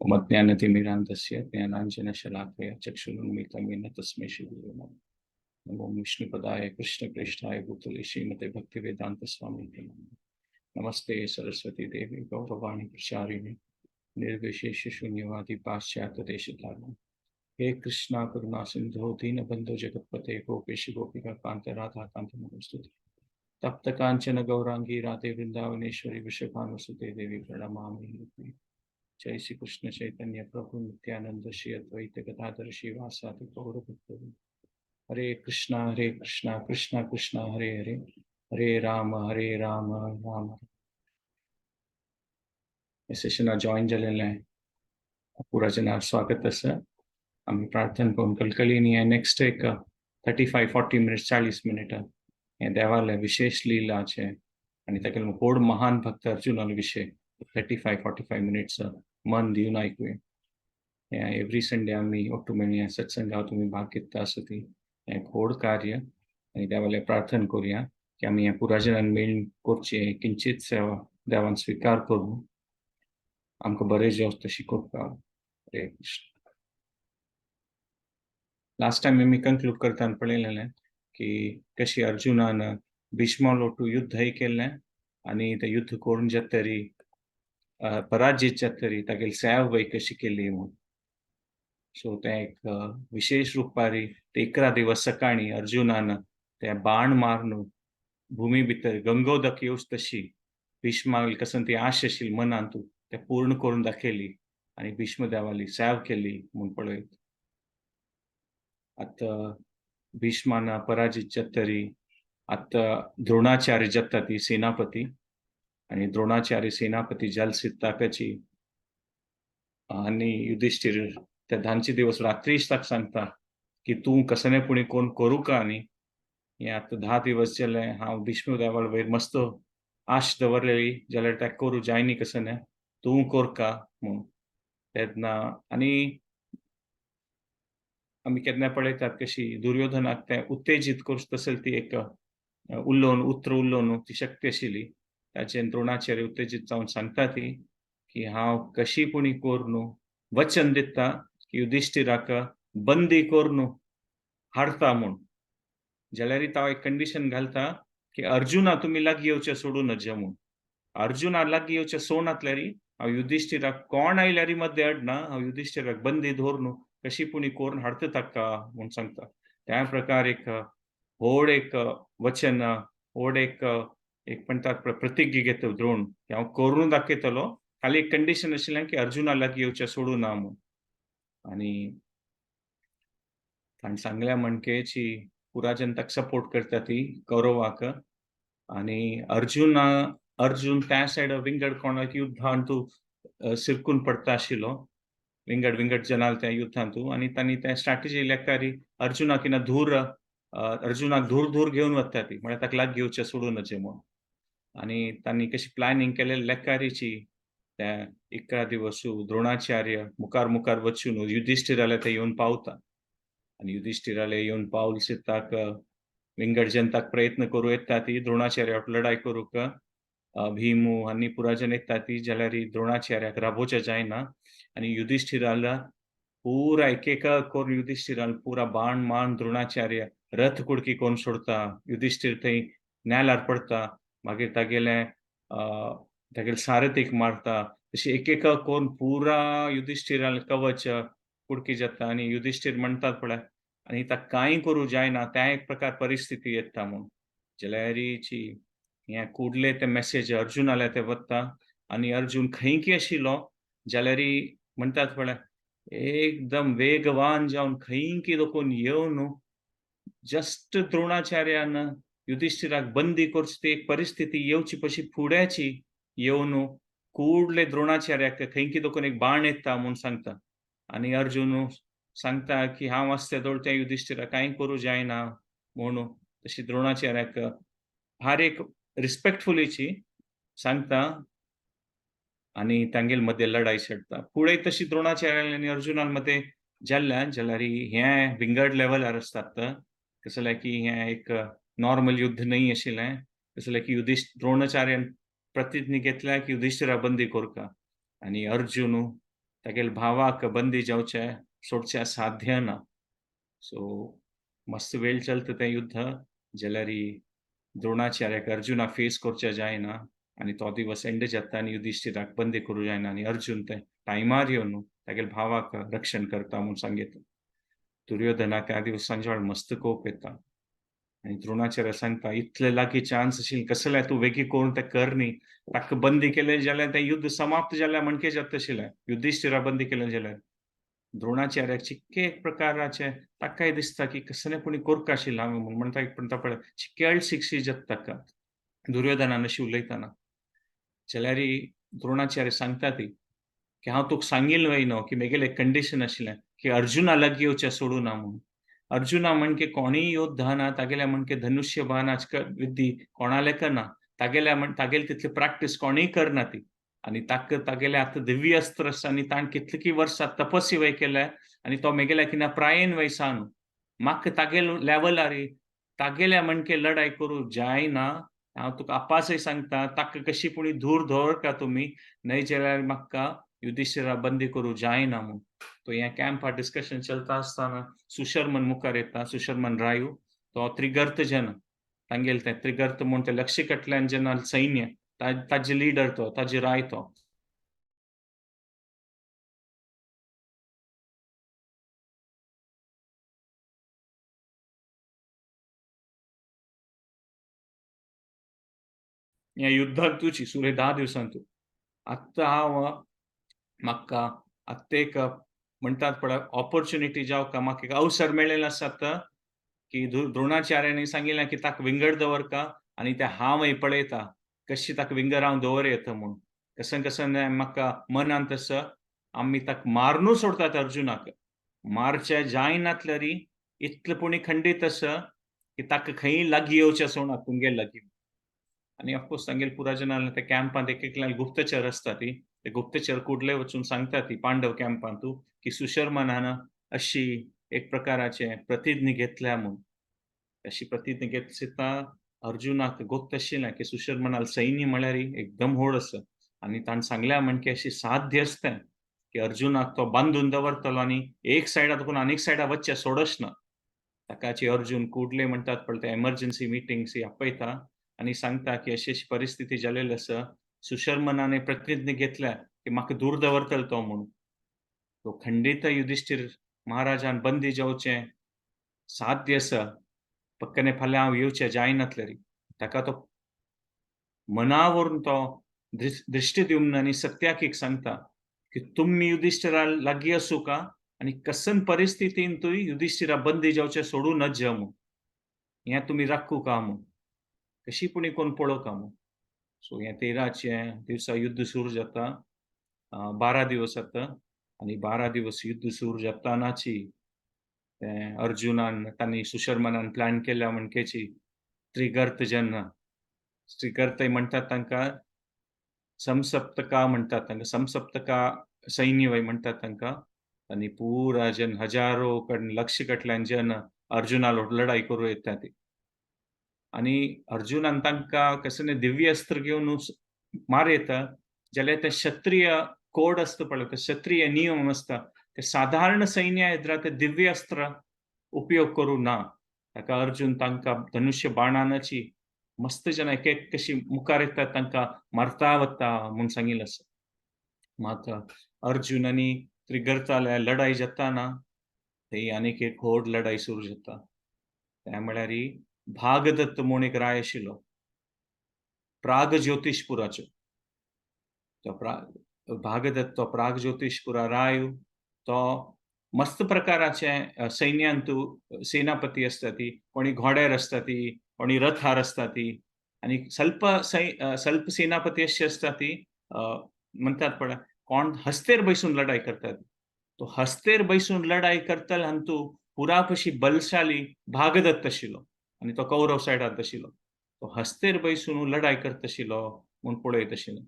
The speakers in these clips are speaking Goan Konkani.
ओम अज्ञानतिमिरान्धस्य ज्ञानाञ्जनशलाकया चक्षुरुन्मीलितं येन तस्मै श्रीगुरवे नमः। नमो विष्णुपदाय कृष्णप्रेष्ठाय भूतले श्रीमते भक्तिवेदान्तस्वामी नमः। नमस्ते सरस्वती देवी गौरवाणी प्रचारिणे निर्विशेष शून्यवादी पाश्चात्य देशधारिणे। हे कृष्णा करुणा सिंधो दीनबंधो जगतपते गोपेश गोपिका कांत राधा कांत नमोस्तुते। तप्त कांचन गौरांगी राधे वृंदावनेश्वरी वृषभानुसुते देवी प्रणमामि हरिप्रिये। जय श्री कृष्ण चैतन्य प्रभु नित्यानंद श्री अद्वैत गदाधर श्रीवासादि गौर भक्तवृंद। हरे कृष्णा कृष्णा कृष्णा हरे हरे, हरे राम राम राम। हे सेशनाक जॉईन जालेले पुरा जनाक स्वागत आसा। आमी प्रार्थना करून कलकलीन हे नेक्स्ट एक 35-40 मिनिट्स, 40 मिनटां हे देवाले विशेष लीलाचे आनी ताका लागून व्हड महान भक्त अर्जुनालो विशय 35-45 मिनिट्स मन दिवन आयकुया। हे एवरी संडे आमी ओट्टू मेळया सत्संगात तुमी भाग घेता आसत ती हें एक व्हड कार्य आनी देवाले प्रार्थना करुया की आमी ह्या पुरा जनान मेळून करचें किंचित सेवा देवान स्विकार करूं, आमकां बरें जेवस तशी करपाक। हरे कृष्ण। लास्ट टायम आमी कंक्लूड करतना पळयलेलें की कशी अर्जुनान भीष्मा लोटू युद्धय केल्लें आनी तें युद्ध करून जातरी पराजीत जातरी तागेली सेवा वय कशी केली म्हूण। सो तें एक विशेश रुपारी ते 11 दिवस सकाळी अर्जुनान ते बाण मारून भूमी भितर गंगोदक येवच तशी भीष्माक कसन ती आश आशिल्ली मनांत ते पूर्ण करून दाखयली आनी भीष्म देवाली सेवा केली म्हूण पळयत। आतां भीष्मान पराजीत जातरी आतां द्रोणाचार्य जाता ती सेनापती आनी द्रोणाचार्य सेनापती जाल सिद्धाकाची आनी युधिष्ठिर त्या धांचे दिवस रात्रीच ताका सांगता की तूं कसने पुणी कोण करूं का न्ही, हें आतां 10 दिवस जाले हांव भीष्म देवाल वयर मस्त आश दवरलेली जाल्यार ताका करूं जायनी कसने तूं करका म्हूण। तेन्ना आनी आमी केन्ना पळयतात कशी दुर्योधनाक तें उत्तेजीत करचें तसली ती एक उलोवन उतर उलोवन ती शक्ती आशिल्ली ताचेर द्रोणाचार्य उत्तेजीत जावन सांगता ती की हांव कशी पुणी करून वचन दिता की युधिष्ठिराक बंदी करून हाडता म्हूण। जाल्यार हांव एक कंडिशन घालता की अर्जुना तुमी लागीं येवचें सोडूं नजे म्हूण। अर्जुना लागीं येवचें सोडनातल्यार हांव युधिष्ठिराक कोण आयल्यार मदें अडना, हांव युधिष्ठिराक बंदी दवरून कशी पुणी करून हाडटा ताका म्हूण सांगता। त्या प्रकार एक व्हड एक वचन, व्हड एक एक म्हणटात प्रतिज्ञा घेता द्रोण की हांव करून दाखयतलो, खाली एक कंडिशन आशिल्लें की अर्जुना लागीं येवचें सोडूं ना म्हूण। आनी ताणें सांगल्या म्हणकेची पुरा जनताक सपोर्ट करता ती कौरवाक आनी अर्जुन त्या सायड विंगड कोणाक युद्धांतू सिरकून पडटा आशिल्लो, विंगड विंगड जनाल त्या युद्धांतू आनी तांणी त्या स्ट्रॅटेजी लेखारी अर्जुनाक ना धूर अर्जुनाक धूर धूर घेवन वता ती म्हळ्यार ताका लागीं येवचें सोडूं नजे म्हूण। आनी तांणी कशी प्लॅनिंग केलें लेखारीची त्या 11 दिवस द्रोणाचार्य मुखार मुखार वचून युधिष्ठिराले ते येवन पावता आनी युधिष्ठिराले येवन पावल सिद्धाक विंगड जनताक प्रयत्न करूं येता ती द्रोणाचार्य लढाय करूंक भीमू आनी पुराजन येता ती जाल्यार द्रोणाचार्याक राबोवचें जायना आनी युधिष्ठिराला पुरा एक एक करून युधिष्ठिरान पुरा बाण मान द्रोणाचार्य रथ कुडकी करून सोडता। युधिष्ठिर थंय नेलार पडता, मागीर तागेले तागेले सारथीक मारता, तशी एक एक करून पुरा युधिष्ठिरान कवच कुडकी जाता आनी युधिष्ठिर म्हणटात पळय आनी ताका कांय करूं जायना त्या एक प्रकार परिस्थिती येता म्हूण। जाल्यारीची हें कुडले ते मेसेज अर्जुनाले ते वता आनी अर्जुन खंय की आशिल्लो जाल्यारी म्हणटात पळय एकदम वेगवान जावन खंय की लोकून येवन जस्ट द्रोणाचार्यान युधिष्ठिराक बंदी करची ती एक परिस्थिती येवची पशी फुड्याची येवन कुडले द्रोणाचार्याक खंय की लोकून एक बाण येता म्हूण सांगता आनी अर्जुन सांगता की हांव आसता दोळ त्या युधिष्ठिराक कांय करूं जायना म्हणून। तशी द्रोणाचार्याक भार एक रिस्पेक्टफुलीची सांगता आनी तांगेल मदें लढाई चडटा। फुडें तशी द्रोणाचार्य आनी अर्जुनान मदें जाल्ल्यान जाल्यार हें विंगड लेवलार आसतात, कसलें की हें एक नॉर्मल युद्ध न्हय आशिल्लें, कसलें की द्रोणाचार्यान प्रतिज्ञा घेतल्या की युधिष्ठिरा बंदी करका आनी अर्जुन तागेले भावाक बंदी जावचे सोडचे साध्य ना. सो मस्त वेळ चलता तें युद्ध जाल्यार द्रोणाचार्याक अर्जुना फेस करचे जायना आनी तो दिवस एंड जाता आनी युधिश्ठिराक बंदी करूं जायना आनी अर्जुन ते टायमार येवन तागेले भावाक रक्षण करता म्हूण सांगता. दुर्योधनाक त्या दिवस सांजवेळ मस्त कोप येता आनी द्रोणाचार्य सांगता इतले लागीं चान्स आशिल्ले कसले तूं वेगीं करून तें कर न्ही, ताका बंदी केलें जाल्यार तें युद्ध समाप्त जालें म्हणके जाता आशिल्लें, युधिश्ठिरा बंदी केलें जाल्यार. द्रोणाचार्याक चिक्के एक प्रकाराचे ताकाय दिसता की कसलें कोणी कोरका आशिल्लें हांवें म्हूण म्हणटा म्हणटा पळय चिक्के अळशीक जाता ताका दुर्योधनान अशी उलयतना. जाल्यार द्रोणाचार्य सांगता ती की हांव तुका सांगिल्लें वय न्हू की मेगेलें कंडिशन आशिल्लें की अर्जुना लागीं येवचें सोडूं ना म्हूण. अर्जुना म्हणके कोणीय योद्धा ना, तागेल्या म्हणके धनुष्य बाण विद्दी कोणालेक ना, तागेल्या म्हण तागेले तितली प्रॅक्टीस कोणीय करना ती, आनी ताका तागेले आतां दिव्य अस्त्र आसा आनी ताणें कितलीं वर्सां तपस्वी वय केल्या आनी तो मेगेल्या किना प्रायेन वय सान म्हाका तागेले लेवलार तागेल्या म्हणके लढाई करूं जायना. हांव तुका आपासय सांगता ताका कशी पुणी धूर दवरका तुमी, न्हय जाल्यार म्हाका युधिश्ठिरा बंदी करूं जायना म्हूण. तो ह्या कॅम्पार डिस्कशन चलता आसतना सुशर्मन मुखार येता, सुशर्मन रायू तो त्रिगर्त जन तांगेले तें त्रिगर्त म्हूण ते लक्ष कटल्यान जेन्ना सैन्य ताजे लिडर तो ताजे राय तो. ह्या युद्धाक तुची सुरे 10 दिवसांतू आत्तां हांव म्हाका आत्तां एक म्हणटात पळय ऑपॉर्च्युनिटी जावका म्हाका एक अवसर मेळ्ळेलो आसा की द्रोणाचार्यानी सांगिल्लें की ताका विंगड दवरका आनी तें हांवय पळयता कशी ताका विंगर हांव दवर येता म्हूण. कशें कशें म्हाका मनांत आसा आमी ताका मारनू सोडतात अर्जुनाक, मारचे जायनातल्यारी इतलें पुणी खंडीत आसा की ताका खंय लागीं येवचें सोडना तुमगेर लागीं. आनी ऑफकोर्स तांगेले पुराजनान त्या कॅम्पांत एक एकल्यान गुप्तचर आसता ती, ते गुप्तचर कुडले वचून सांगता ती पांडव कॅम्पांतू की सुशर्मनान अशी एक प्रकाराचे प्रतिज्ञा घेतल्या म्हूण. अशी प्रतिज्ञा घेतता अर्जुनाक गोक्त आशिल्लें की सुशर्मनाल सैन्य म्हळ्यार एकदम व्हड आसा आनी ताणें सांगल्या म्हणके अशी साध्य आसता की अर्जुनाक तो बांदून दवरतलो आनी एक सायडा तुका आनीक सायडा वच्चे सोडच ना. ताकाची अर्जुन कुडले म्हणटात पळय ते एमर्जन्सी मिटिंग्स आपयता आनी सांगता की अशी अशी परिस्थिती जालेली आसा, सुशर्मनाने प्रतिज्ञा घेतल्या की म्हाका दूर दवरतलो तो म्हूण. तो खंडीत युधिश्ठीर महाराजान बंदी जावचें साध्य आसा, पक्कने फाल्यां हांव येवचें जायनातलें. ताका तो मनावरून तो दृश्टी दिवन आनी सत्याकीक सांगता की तुमी युधिश्ठिरा लागीं आसूं का आनी कसन परिस्थितीन तूं युधिश्ठिरा बंदी जावचें सोडूं नज म्हूण, हें तुमी राखू का म्हूण, कशी पुणी कोण पळोवका म्हूण. सो हें 13 दिवसा युद्ध सुरू जाता, 12 दिवस जाता आनी 12 दिवस युद्ध सुरू जातानाची तें अर्जुनान तांणी सुशर्मनान प्लॅन केल्या म्हणकेची त्रिगर्त जेन्ना त्रिगर्त म्हणटात तांकां समसप्तका म्हणटात तांकां, समसप्तका सैन्य वय म्हणटात तांकां. आनी पुरा जन हजारो कडन लक्ष कटल्यान जन अर्जुना लढाई करूं येता ती. आनी अर्जुनान तांकां कसलें दिव्य अस्त्र घेवन मार येता जाल्यार ते क्षत्रिय कोड आसता पळय, ते क्षत्रिय नियम आसता ते साधारण सैन्य येद्रा ते दिव्य अस्त्र उपयोग करूं ना. ताका अर्जुन तांकां धनुष्य बाणानाची मस्त जन एक एक कशी मुखार येतात तांकां मारता वता म्हूण सांगिल्लें आसा. मात अर्जुन आनी त्रिगर्ताल्या लढाई जाताना थंय आनीक एक व्हड लढाई सुरू जाता. त्या म्हळ्यार भागदत्त म्हूण एक राय आशिल्लो प्राग ज्योतिषपुराचो, तो भागदत्त तो प्राग ज्योतिषपुरा राय तो मस्त प्रकाराचे सैन्यांतू सेनापती आसता ती, कोणी घोड्यार आसता ती, कोणी रथार आसता ती, आनी स्वल्प स्वल्प सेनापती अशे आसता ती म्हणटात पळय कोण हस्तेर बैसून लढाई करतात. तो हस्तेर बैसून लढाई करतले हातूं पुरा कशी बलशाली भागदत्त आशिल्लो आनी तो कौरव सायडांत आशिल्लो. तो हस्तेर बैसून लढाई करता आशिल्लो म्हूण पळयत आशिल्लो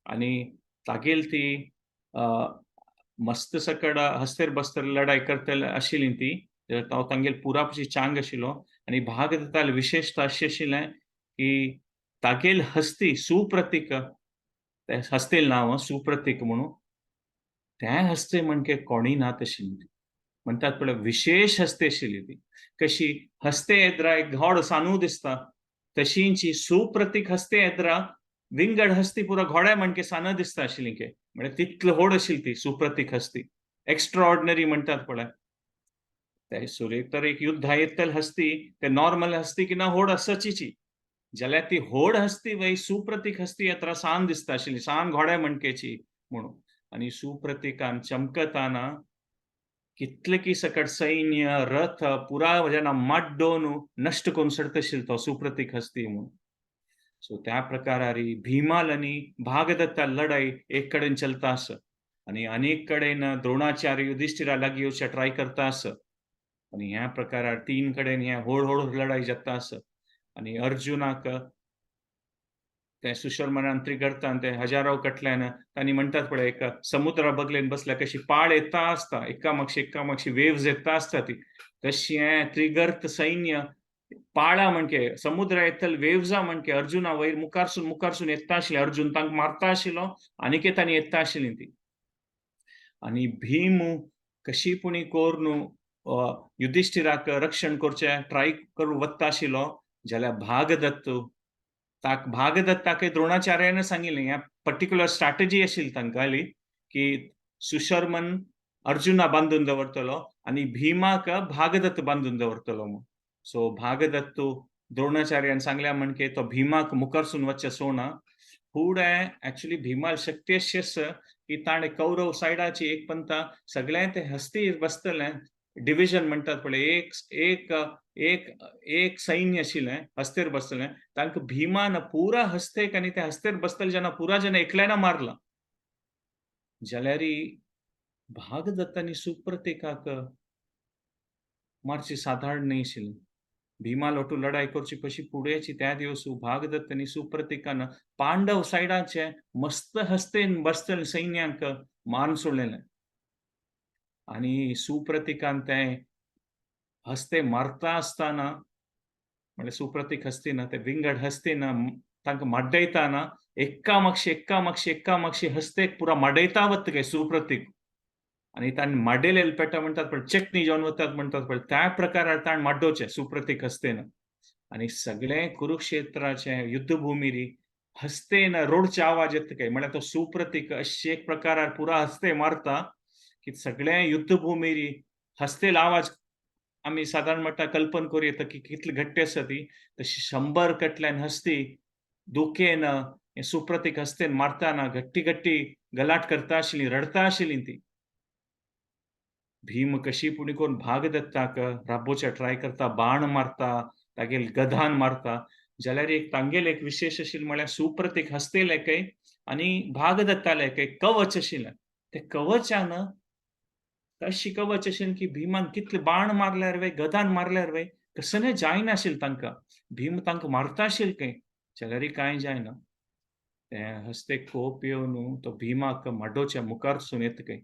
आनी तागेल ती मस्त सकड हस्तेर बसतर लढाई करतले आशिल्ली ती, तो तांगेल पुरा कशी चांग आशिल्लो. आनी भागदत्ताले विशेषता अशी आशिल्लें की तागेल हस्ती सुप्रतीक, हस्तेल नांव सुप्रतीक म्हणून, त्या हस्ते म्हणके कोणी ना तशी म्हणतात पळय विशेष हस्ते आशिल्ली ती. कशी हस्ते येद्रा एक घोड सानू दिसता तशींची सुप्रतीक हस्ते येद्रा विंगड हस्ती पुरा घोड्या म्हणके सान दिसता आशिल्ली के, म्हणजे तितले होड आशिल्ली ती सुप्रतीक हस्ती, एक्स्ट्रा ऑर्डिनरी म्हणतात पळय. ते सूर्य तर एक युद्धा येतल हस्ती ते नॉर्मल हस्ती की ना होड आसाचीची, जाल्यार ती होड हस्ती वय सुप्रतीक हस्ती येत्रा सान दिसता आशिल्ली, सान घोड्या म्हणकेची म्हणून. आनी सुप्रतिकान चमकताना कितले की सकट सैन्य रथ पुरा जेन्ना माड्डोवन नश्ट करून सोडता आशिल्लो तो सुप्रतीक हस्ती म्हणून. सो त्या प्रकारारी भीमाल आनी भागदत्ता लढाई एक कडेन चलता आसा आनी अनेक कडेन द्रोणाचार्य युधिष्ठिरा लागीं येवचे ट्राय करता आसा आनी ह्या प्रकारार तीन कडेन ह्या होड होड लढाई जाता आसा. आनी अर्जुनाक ते सुशर्मनान त्रिगर्तान ते हजारो कटल्यान तांणी म्हणटात पळय एक समुद्रा बगलेन बसल्या कशी पाळ येता आसता, एका मागशी एका मागशी वेव्ज येता आसता ती, तशी त्रिगर्त सैन्य पाळा म्हणके समुद्रा येतल वेव्जा म्हणके अर्जुना वयर मुखारसून मुखारसून येता आशिल्ले, अर्जुन तांकां मारता आशिल्लो आनीक तांणी येता आशिल्ली ती. आनी भीम कशी पुणी कोरून युधिष्ठिराक रक्षण करचें ट्राय करूं वता आशिल्लो, जाल्यार भागदत्त ताक भागदत्ताक द्रोणाचार्यान सांगिल्लें ह्या पर्टिक्युलर स्ट्रॅटजी आशिल्ली तांकाली की सुशर्मन अर्जुना बांदून दवरतलो आनी भीमाक भागदत्त बांदून दवरतलो म्हूण. सो भागदत्त द्रोणाचार्यान सांगल्या म्हणके तो भीमाक मुखारसून वचचें सोना फुडें एक्चुअली भीमाल शक्ती अशी आसा की ताणें कौरव सायडाची एक पंता सगळें ते हस्ती बसतलें डिविजन म्हणटात पळय एक एक एक एक सैन्य आशिल्लें हस्तेर बसतलें तांकां भीमान पुरा हस्तेक आनी ते हस्तेर बसतले जेन्ना पुरा जेन्ना एकल्यान मारला जाल्यार भागदत्तांनी सुप्रतिकाक मारची सादारण न्हय आशिल्ली. भीमा लोटू लढाई करची कशी फुडेंची त्या दिवस भागदत्त आनी सुप्रतिकान पांडव सायडाचे मस्त हस्तेन बसतले सैन्यांक मारून सोडलेलें. आनी सुप्रतिकान तें हस्ते मारता आसतना म्हणल्यार सुप्रतीक हस्तीन ते विंगड हस्तीन तांकां माड्डयताना एका मागशी एका मागशी एका मागशी हस्तेक पुरा माड्डयता वता काय सुप्रतीक. आनी ताणें माड्डयलेले पेटा म्हणटात पळय चटणी जावन वतात म्हणटात पळय त्या प्रकारार ताणें माड्डोवचें सुप्रतीक हस्तेन. आनी सगळें कुरुक्षेत्राचें युद्धभुमीर हस्तेन रोडचे आवाज येता काय, म्हळ्यार तो सुप्रतीक अशे एक प्रकारार पुरा हस्ते मारता की सगळें युद्धभुमीर हस्तेल आवाज आमी सादारण म्हणटा कल्पन करूं येता की कितली घट्ट आसा ती, तशी 100 कटल्यान हस्ती दुखेन सुप्रतीक हस्तेन मारताना घट्टी घट्टी गलाट करता आशिल्ली, रडता आशिल्ली ती. भीम कशी पुणी करून भागदत्ताक राबोवचे ट्राय करता, बाण मारता, तागेल गधान मारता, जाल्यार एक तांगेल एक विशेष आशिल्लें म्हळ्यार सुप्रतीक हस्तेल एकय आनी भागदत्तालें एक कवच आशिल्लें. ते कवचान अशी कवच आशिल्लें की भीमान कितले बाण मारल्यार वे गधान मारल्यार वे कसलें जायनाशिल्लें तांकां, भीम तांकां मारता आशिल्लें खंय, जाल्यार कांय जायना. ते हस्तेक कोप येवन तो भीमाक माड्डोवच्या मुखारसून येता खंय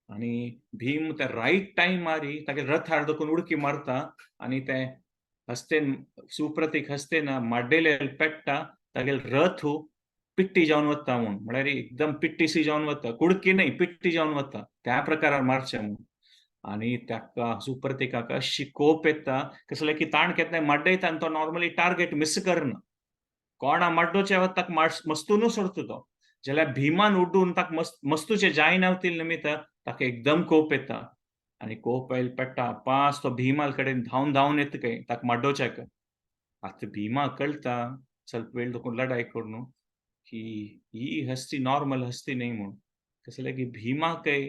आनी भीम त्या रायट टायमार तागे रथार दखून उडकी मारता आनी ते हस्तेन सुप्रतीक हस्तेन माड्डेले पेट्टा तागेल रथ पिट्टी जावन वता म्हूण, म्हळ्यार एकदम पिट्टीसी जावन वता, कुडकी न्हय पिट्टी जावन वता त्या प्रकारार मारचें म्हूण. आनी ताका सुप्रतिकाक अशी कोप येता कसलें की ताण केन्नाय माड्डयता आनी तो नॉर्मली टार्गेट मिस करना, कोणा माड्डोवचे वता ताका मस्तूनू सोडटा तो, जाल्यार भीमान उड्डून ताका मस्तूचे जायना निमित्त ताका एकदम कोप येता आनी कोप आयल पेट्टा पास तो भीमाल कडेन धांवन धांवन येता खंय ताका माड्डोवच्याक. आतां भीमा कळटा ಸ್ವಲ್ಪ वेळ दखून लढाई करून की ही हस्ती नॉर्मल हस्ती न्हय म्हूण, कसलें की भीमाकय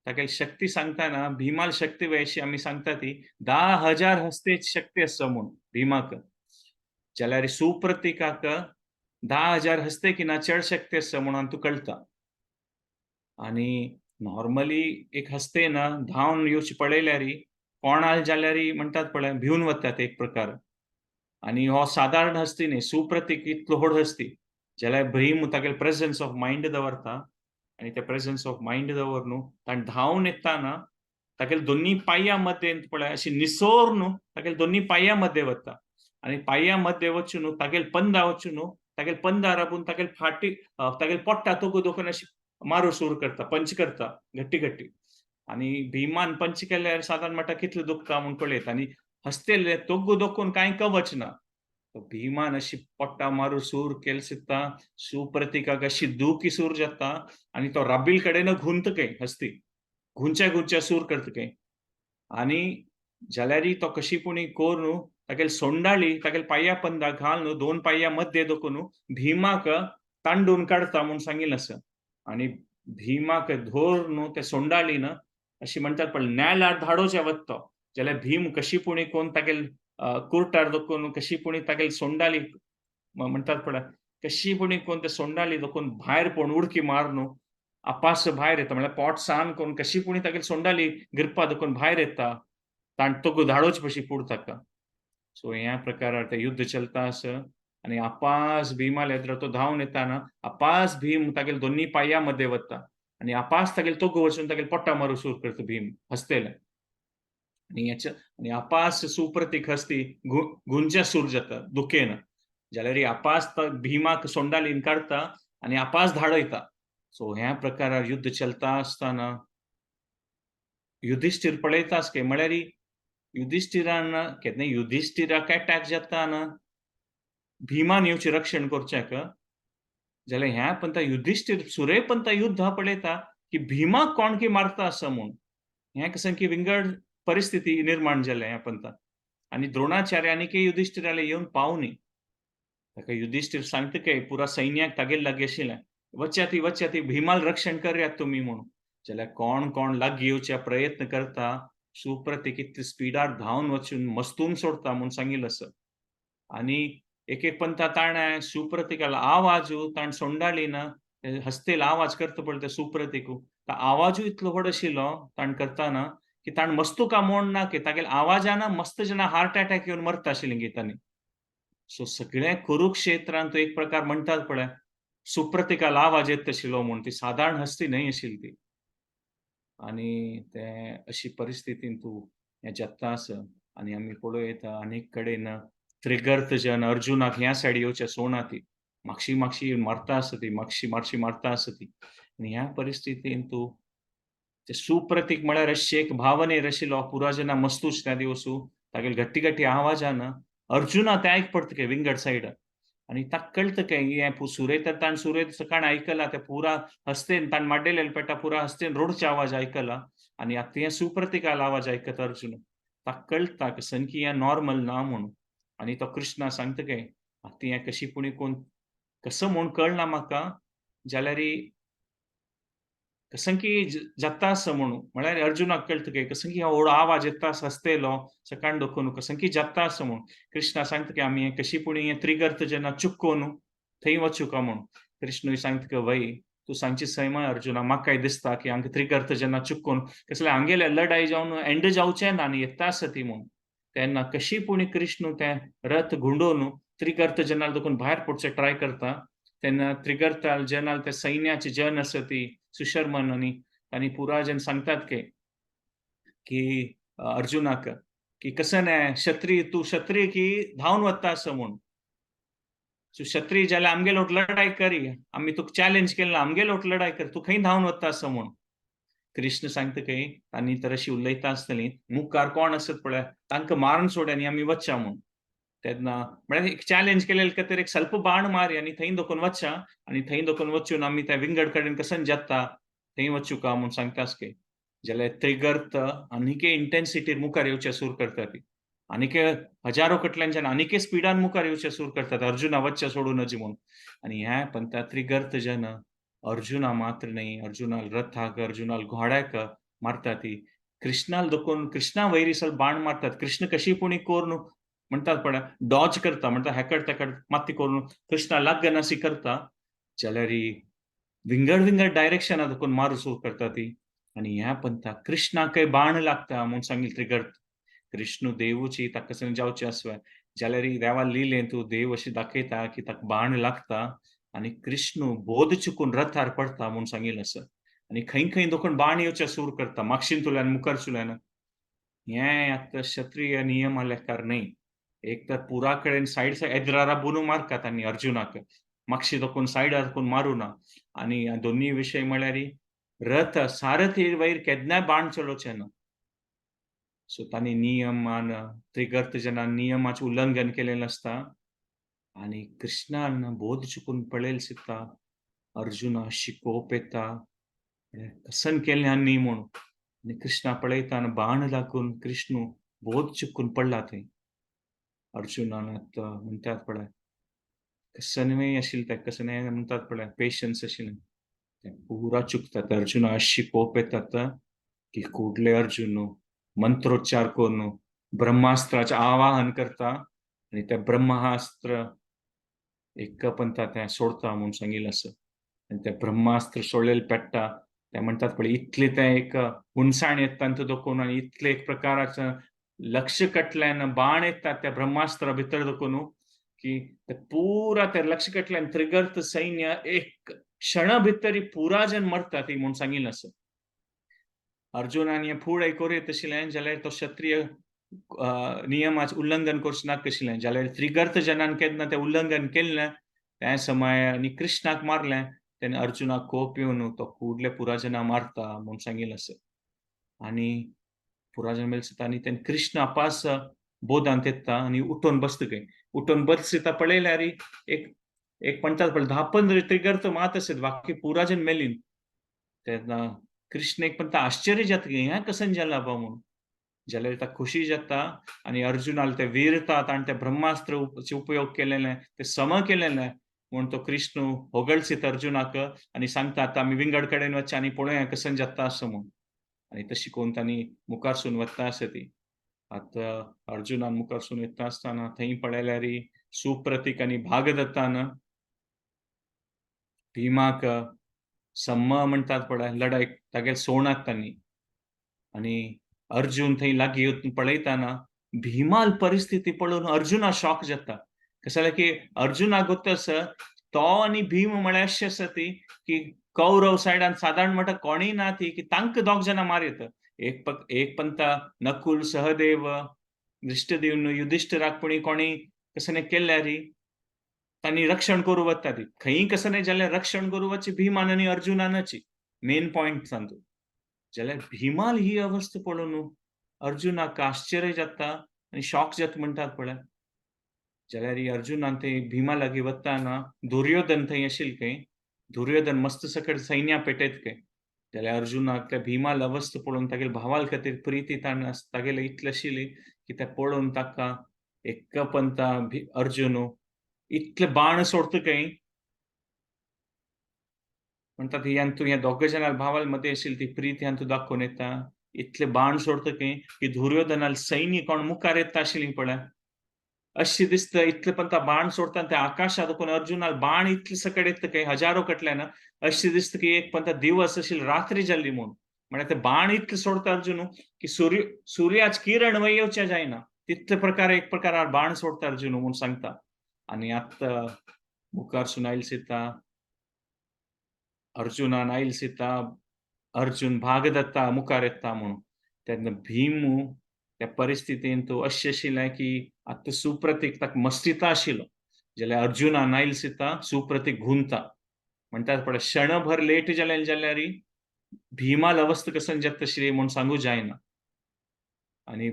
तागेली शक्ती सांगतना भीमाल शक्ती अशी आमी सांगता ती 10,000 हस्तेची शक्ती आसा म्हूण भीमाक, जाल्यार सुप्रतिकाक 10,000 हस्ते की ना चड शक्ती आसा म्हणून तूं कळटा. आनी नॉर्मली एक हस्ते ना धांवन येवची पळयल्यार कोणाल जाल्यार म्हणटात पळय भिवन वतात एक प्रकार. आनी हो सादारण हस्ती न्ही, सुप्रतीक इतलो व्हड हस्ती, जाल्यार भीम तागेले प्रेजन्स ऑफ मायंड दवरता आनी ते प्रेजन्स ऑफ मायंड दवरून ताणें धांवन येताना तागेले दोनी पांया मध्ये पळय अशी निसोरून तागेले दोनी पांया मध्ये वता आनी पांया मध्ये वचून तागेले पंदा वचून तागेले पंदा राबून तागेले फाटी तागेले पोट्टा तोगू दोखून अशी मारू सुरू करता, पंच करता घट्टी घट्टी. आनी भीमान पंच केल्यार सादारण म्हणटा कितलें दुखता म्हूण पळयत आनी हस्तेले तोग्गू दोखून कांय कवच ना. तो भीमान अशी पोट्टा मारू सूर केल सित्ता सुप्रतिकाक अशी दुखी सूर जाता आनी तो राबील कडेन घुंत काय हस्ती घुंच्या घुंच्या सूर करता काय. आनी जाल्यारी तो कशी पुणी कोरून तागेले सोंडाळी तागेले पांया पंदा घालून दोन पांया मध्ये दखून भीमाक तांडून काडता म्हूण सांगिल्लें आसा. आनी भीमाक धरून ते सोंडाळीन अशी म्हणटात पण नेल्यार धाडोवचे वता तो, जाल्यार भीम कशी पुणी कोण तागेले कुर्टार दखून कशी पुणी तागेले सोंडाली म्हणटात पळय कशी पुणी कोण ते सोंडाली दखून भायर पळोवन उडकी मारून आपास भायर येता, म्हळ्यार पोट सान कोण कशी पुणी तागेले सोंडाली गिरपा दखून भायर येता ताण तोगू धाडोवचे पशी पूड ताका. सो ह्या प्रकारार ते युद्ध चलता आसा आनी आपास भीमाले येद्रा तो धांवन येताना आपास भीम तागेले दोन्ही पांया मध्ये वता आनी आपास तागेले तोगू वचून तागेले पोट्टा मारू सूर करता भीम हसतेले. आनी हेच्या आनी आपास सुप्रतीक हस्ती गुंजा सूर जाता दुखेन, जाल्यार आपास भीमाक सोंडालीन काडता आनी आपास धाडयता. सो ह्या प्रकारार युद्ध चलता आसतना युधिश्ठीर पळयता आसके म्हळ्यार युधिश्ठिरान केन्ना युधिश्ठिराक अटॅक जाता ना भीमान येवचें रक्षण करच्याक, जाल्यार ह्या पंता युधिश्ठीर सुरे पंता युद्ध पळयता की भीमाक कोण की मारता आसा म्हूण. हें कसं की विंगड परिस्थिती निर्माण जाल्या ह्या पंता. आनी द्रोणाचार्य आनी के युधिश्ठिराले येवन पावनी ताका युधिश्ठीर सांगता काय पुरा सैन्याक तागेले लागीं आशिल्लें वच्याती वच्याती भीमाल रक्षण करयात तुमी म्हणून. जाल्यार कोण कोण लागीं येवच्या प्रयत्न करता सुप्रतीक इतले स्पिडार धांवन वचून मस्तून सोडता म्हूण सांगिल्लें आसा. आनी एक एक पंता ताणें सुप्रतिकाला आवाजू ताणें सोंडाली ना हस्तेल आवाज करता पळय ते सुप्रतिकू तो आवाजू इतलो व्हड आशिल्लो ताणें करतना की ताणें मस्तुका मोड ना की तागेले आवाजान मस्त जेन्ना हार्ट अटॅक येवन मरता आशिल्लीं तांणी. सो सगळ्या कुरुक्षेत्रांत एक प्रकार म्हणटात पळय सुप्रतिकाला आवाज येत आशिल्लो म्हूण, ती सादारण हस्ती न्हय आशिल्ली ती. आनी ते अशी परिस्थितीन तूं हें जाता आसा. आनी आमी पळोवं येता आनीक कडेन त्रिगर्त जन अर्जुनाक ह्या सायड येवचे सोणा ती मागशी मागशी मारता आसा ती मागशी मारशी मारता आसा ती. आनी ह्या परिस्थितीन तूं ते सुप्रतीक म्हळ्यार अशी एक भावनेर आशिल्लो पुरा जेन्ना मस्तूच त्या दिवसू तागेले घट्टी घट्टी आवाजान अर्जुना ते आयक पडटा काय विंगड सायड. आनी ताका कळटा काय हें सुरय तर ताणें सुरय सकाळ आयकला ते पुरा हस्तेन ताणें माड्डेलेले पेटा पुरा हस्तेन रोडचे आवाज आयकला आनी आतां हें सुप्रतिकाल आवाज आयकता अर्जुन ताका कळटा की सनकी हें नॉर्मल ना म्हणून. आनी तो कृष्णा सांगता काय आतां हें कशी पुणी कोण कसो म्हूण कळना म्हाका जाल्यार कसं की जाता आसा म्हणून म्हळ्यार अर्जुनाक कळटा काय कसं की व्हडलो आवाज येता हसतेलो सकाळ दोखून कसं की जाता आसा म्हणून. कृष्णा सांगता की आमी कशी पुणी हें त्रिगर्त जेन्ना चुकोवन थंय वचूका म्हणून. कृष्णूय सांगता की वय तूं सांगची सैम अर्जुना म्हाकाय दिसता की हांगा त्रिगर्त जेन्ना चुकोवन कसले हांगेले लढाई जावन एंड जावचें ना आनी येता आसा ती म्हणून. तेन्ना कशी पुणी कृष्ण तें रथ गुंडोवन त्रिगर्त जेन्ना दोखून भायर पडचें ट्राय करता तेन्ना त्रिगर्त जेन्ना ते सैन्याचे जन आसा ती सुशर्मन आनी तांणी पुरा जन सांगतात की अर्जुनाक की कसं न्हय क्षत्रिय तूं क्षत्रिय की धांवन वता आसा म्हूण. सो क्षत्रिय जाल्यार आमगेलो लढाई करी आमी तुका चॅलेंज केलें आमगेलो लढाई कर तूं खंय धांवन वता आसा म्हूण. कृष्ण सांगता खंय तांणी तर अशी उलयता आसतली मुखार कोण आसत पळय तांकां मारून सोड आनी आमी वच्चा म्हूण. तेन्ना म्हळ्यार एक चॅलेंज केलेले खातीर एक स्वल्प बाण मारी आनी थंय दोखून वच्चा आनी थंय दोखून वचून आमी त्या विंगड कडेन कसन जाता थंय वचूका म्हूण सांगता आसके. जाल्यार त्रिगर्त आनीक इंटेन्सिटीर मुखार येवचे सूर करता ती आनीक हजारो कटल्यांच्यान आनीक स्पिडान मुखार येवचे सूर करतात अर्जुना वच्चे सोडून नजी म्हूण. आनी ह्या पंता त्रिगर्त जन अर्जुना मात्र न्हय अर्जुनाल रथाक अर्जुनाल घोड्याक मारता ती कृष्णाल दोखून कृष्णा वैरी सल बाण मारतात. कृष्ण कशी पुणी कोरून म्हणटात पळय डॉज करता म्हणटा हेकड तेकड माती करून कृष्णा लागनाशी करता जाल्यार विंगड विंगड डायरेक्शना दोखून मारू सूर करता ती. आनी ह्या पंथा कृष्णाकय बाण लागता म्हूण सांगिल्लें त्रिगर्त. कृष्ण देवूची ताका कसं जावचें आसवे जाल्यार देवा लिलें तूं देव अशी दाखयता की ताका बाण लागता आनी कृष्ण बोध चुकून रथार पडता म्हूण सांगिल्लें आसा. आनी खंय खंय दोखून बाण येवचे सूर करता मागशीन तुल्यान मुखार चुल्यान. हें आतां क्षत्रिय नियमा लेखार न्हय. एक तर पुरा कडेन सायड सायड एद्रारा बुनू मारतात आनी अर्जुनाक मागशी तकून सायडार तकून मारूं ना. आनी दोनूय विशय म्हळ्यार रथ सारथी वयर केन्नाय बाण चलोवचें ना. सो तांणी नियमान त्रिगर्त जेन्ना नियमाचें उल्लंघन केलेलें आसता आनी कृष्णान बोध चुकून पळयल दिसता अर्जुना शिकोवप येता कसन केलें न्ही म्हूण. आनी कृष्णा पळयता आनी बाण लागून कृष्ण बोध चुकून पडला थंय. अर्जुनान आतां म्हणटात पळय कसनय आशिल्लें तें कसनय म्हणटात पळय पेशन्स आशिल्लें तें पुरा चुकतात. अर्जुना शिकोवप येतात की कुडले अर्जुन मंत्रोच्चार करून ब्रह्मास्त्राचें आवाहन करता आनी तें ब्रह्मास्त्र एक पंथा तें सोडता म्हूण सांगिल्लें आसा. आनी तें ब्रह्मास्त्र सोडलेलें पेट्टा तें म्हणटात पळय इतलें तें एक हुनसाण येता तांतूं दाखोवन आनी इतलें एक प्रकाराचें लक्ष कटल्यान बाण येता त्या ब्रह्मास्त्रा भितर दाखोवन की ते पुरा ते लक्ष कटल्यान त्रिगर्त सैन्य एक क्षण भितर पुरा जन मरता ती म्हूण सांगिल्लें आसा. अर्जुनान हें फुडें करूं आशिल्लें जाल्यार तो क्षत्रिय नियमाचें उल्लंघन करचें नाका आशिल्लें. जाल्यार त्रिगर्त जनान केन्ना तें उल्लंघन केल्लें त्या समय आनी कृष्णाक मारलें तेन्ना अर्जुनाक कोप येवन तो कुडले पुराजना मारता म्हूण सांगिल्लें आसा. आनी पुराजन मेल आनी तेन्ना कृष्ण आपास बोधांत येता आनी उठोवन बसता खंय. उठोवन बसता पळयल्यार एक एक म्हणटात पळय 10-15 त्रिगर्त मात आसत बाकी पुराजन मेलीन. तेन्ना कृष्ण एक पण आश्चर्य जाता की हें कसन जाला बा म्हूण. जाल्यार ताका खुशी जाता आनी अर्जुनाल ते वीरता ताणें ते ब्रह्मास्त्र उपयोग केलेलें ते सम केलेलें म्हूण तो कृष्ण होगळसीत अर्जुनाक आनी सांगता आतां आमी विंगड कडेन वचचें आनी पळोवया कसन जाता असो म्हूण. आनी तशी करून तांणी मुखारसून वता आसा ती. आतां अर्जुनान मुखारसून वता आसतना थंय पळयल्यार सुप्रतीक आनी भागदत्तान भीमाक सम्म म्हणटात पळय लडाय तागेले सोणात तांणी. आनी अर्जुन थंय लागीं वचून पळयतना भीमाल परिस्थिती पळोवन अर्जुना शॉक जाता. कशें जाल्यार की अर्जुनाक गोत्त आसा तो आनी भीम म्हळ्यार अशें आसा ती की कौरव सायडान सादारण म्हणटा कोणूय ना ती की तांकां दोग जाणां मारयत. एक पंता नकुल सहदेव दृष्टदेव युधिष्ठिराक पुणी कोणी कसं केल्यार तांणी रक्षण करूं वता ती खंय कसं नाही जाल्यार रक्षण करूं वचची भीमान आनी अर्जुनानची मेन पॉयंट सांगतो. जाल्यार भीमाल ही अवस्था पळोवन अर्जुनाक आश्चर्य जाता आनी शॉक जाता म्हणटात पळय. जाल्यार अर्जुनान थंय भीमा लागीं वतना दुर्योधन थंय आशिल्ले खंय. दुर्योधन मस्त सकट सैन्या पेटयत खंय. जाल्यार अर्जुनाक त्या भीमाल अवस्था पळोवन तागेले भावाल खातीर प्रिती ताणें तागेले इतली आशिल्ली की तें पळोवन ताका एक पंता अर्जुन इतले बाण सोडता खंय म्हणटात ह्यान तूं ह्या दोग जाणां भावाल मदें आशिल्ली ती प्रीती हांतूं दाखोवन येता. इतले बाण सोडता खंय की दुर्योधनाल सैन्य कोण मुखार येता आशिल्ली पळय अशी दिसता. इतले पण बाण सोडता त्या आकाशात दाखोवन अर्जुनाल बाण इतले सकट येता खंय हजारो कटल्यान अशी दिसता की एक पण दिवस आशिल्ली रात्री जाल्ली म्हूण. म्हळ्यार ते बाण इतले सोडता अर्जुन की सूर्याच किरण वय येवचें जायना तितले प्रकार एक प्रकार बाण सोडता अर्जुन म्हूण सांगता. आनी आतां मुखारसून आयल सीता अर्जुनान आयल सीता अर्जुन भागदत्ता मुखार येता म्हूण. तेन्ना भीम त्या परिस्थितीन तो अशें आशिल्लें की आतां सुप्रतीक ताका मस्तिता आशिल्लो. जाल्यार अर्जुनान आयल सीता सुप्रतीक घुंता म्हणटात पळय क्षणभर लेट जालें जाल्यार भीमाल अवस्था कसन जाता आशिल्ली म्हूण सांगू जायना. आनी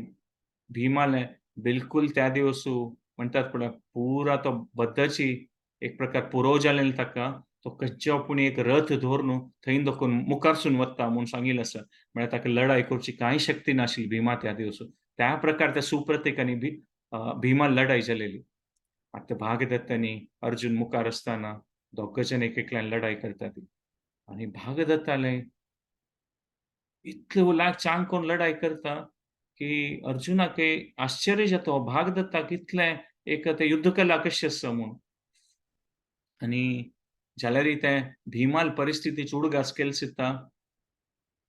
भीमाले बिलकुल त्या दिवसू म्हणटात पळय पुरा तो बद्दची एक प्रकार पुरो जालें ताका तो कच्चो पूण एक रथ धरून थंय दाखोवन मुखारसून वता म्हूण सांगिल्लें आसा. म्हळ्यार ताका लडाय करची कांय शक्ती नाशिल्ली भीमा त्या दिवस. त्या प्रकार त्या सुप्रतीक आनी भीमा लडाय जालेली. आतां भागदत्तांनी अर्जुन मुखार आसतना दोग जाण एक एकल्यान लडाय करता ती. आनी भागदत्ताले इतले लाग चांग कोण लडाय करता की अर्जुनाक आश्चर्य जाता भागदत्ताक इतलें एक तें युद्धकला कशी आसा म्हूण. आनी जाल्यार तें भीमाल परिस्थितीची उडगास केल दिसता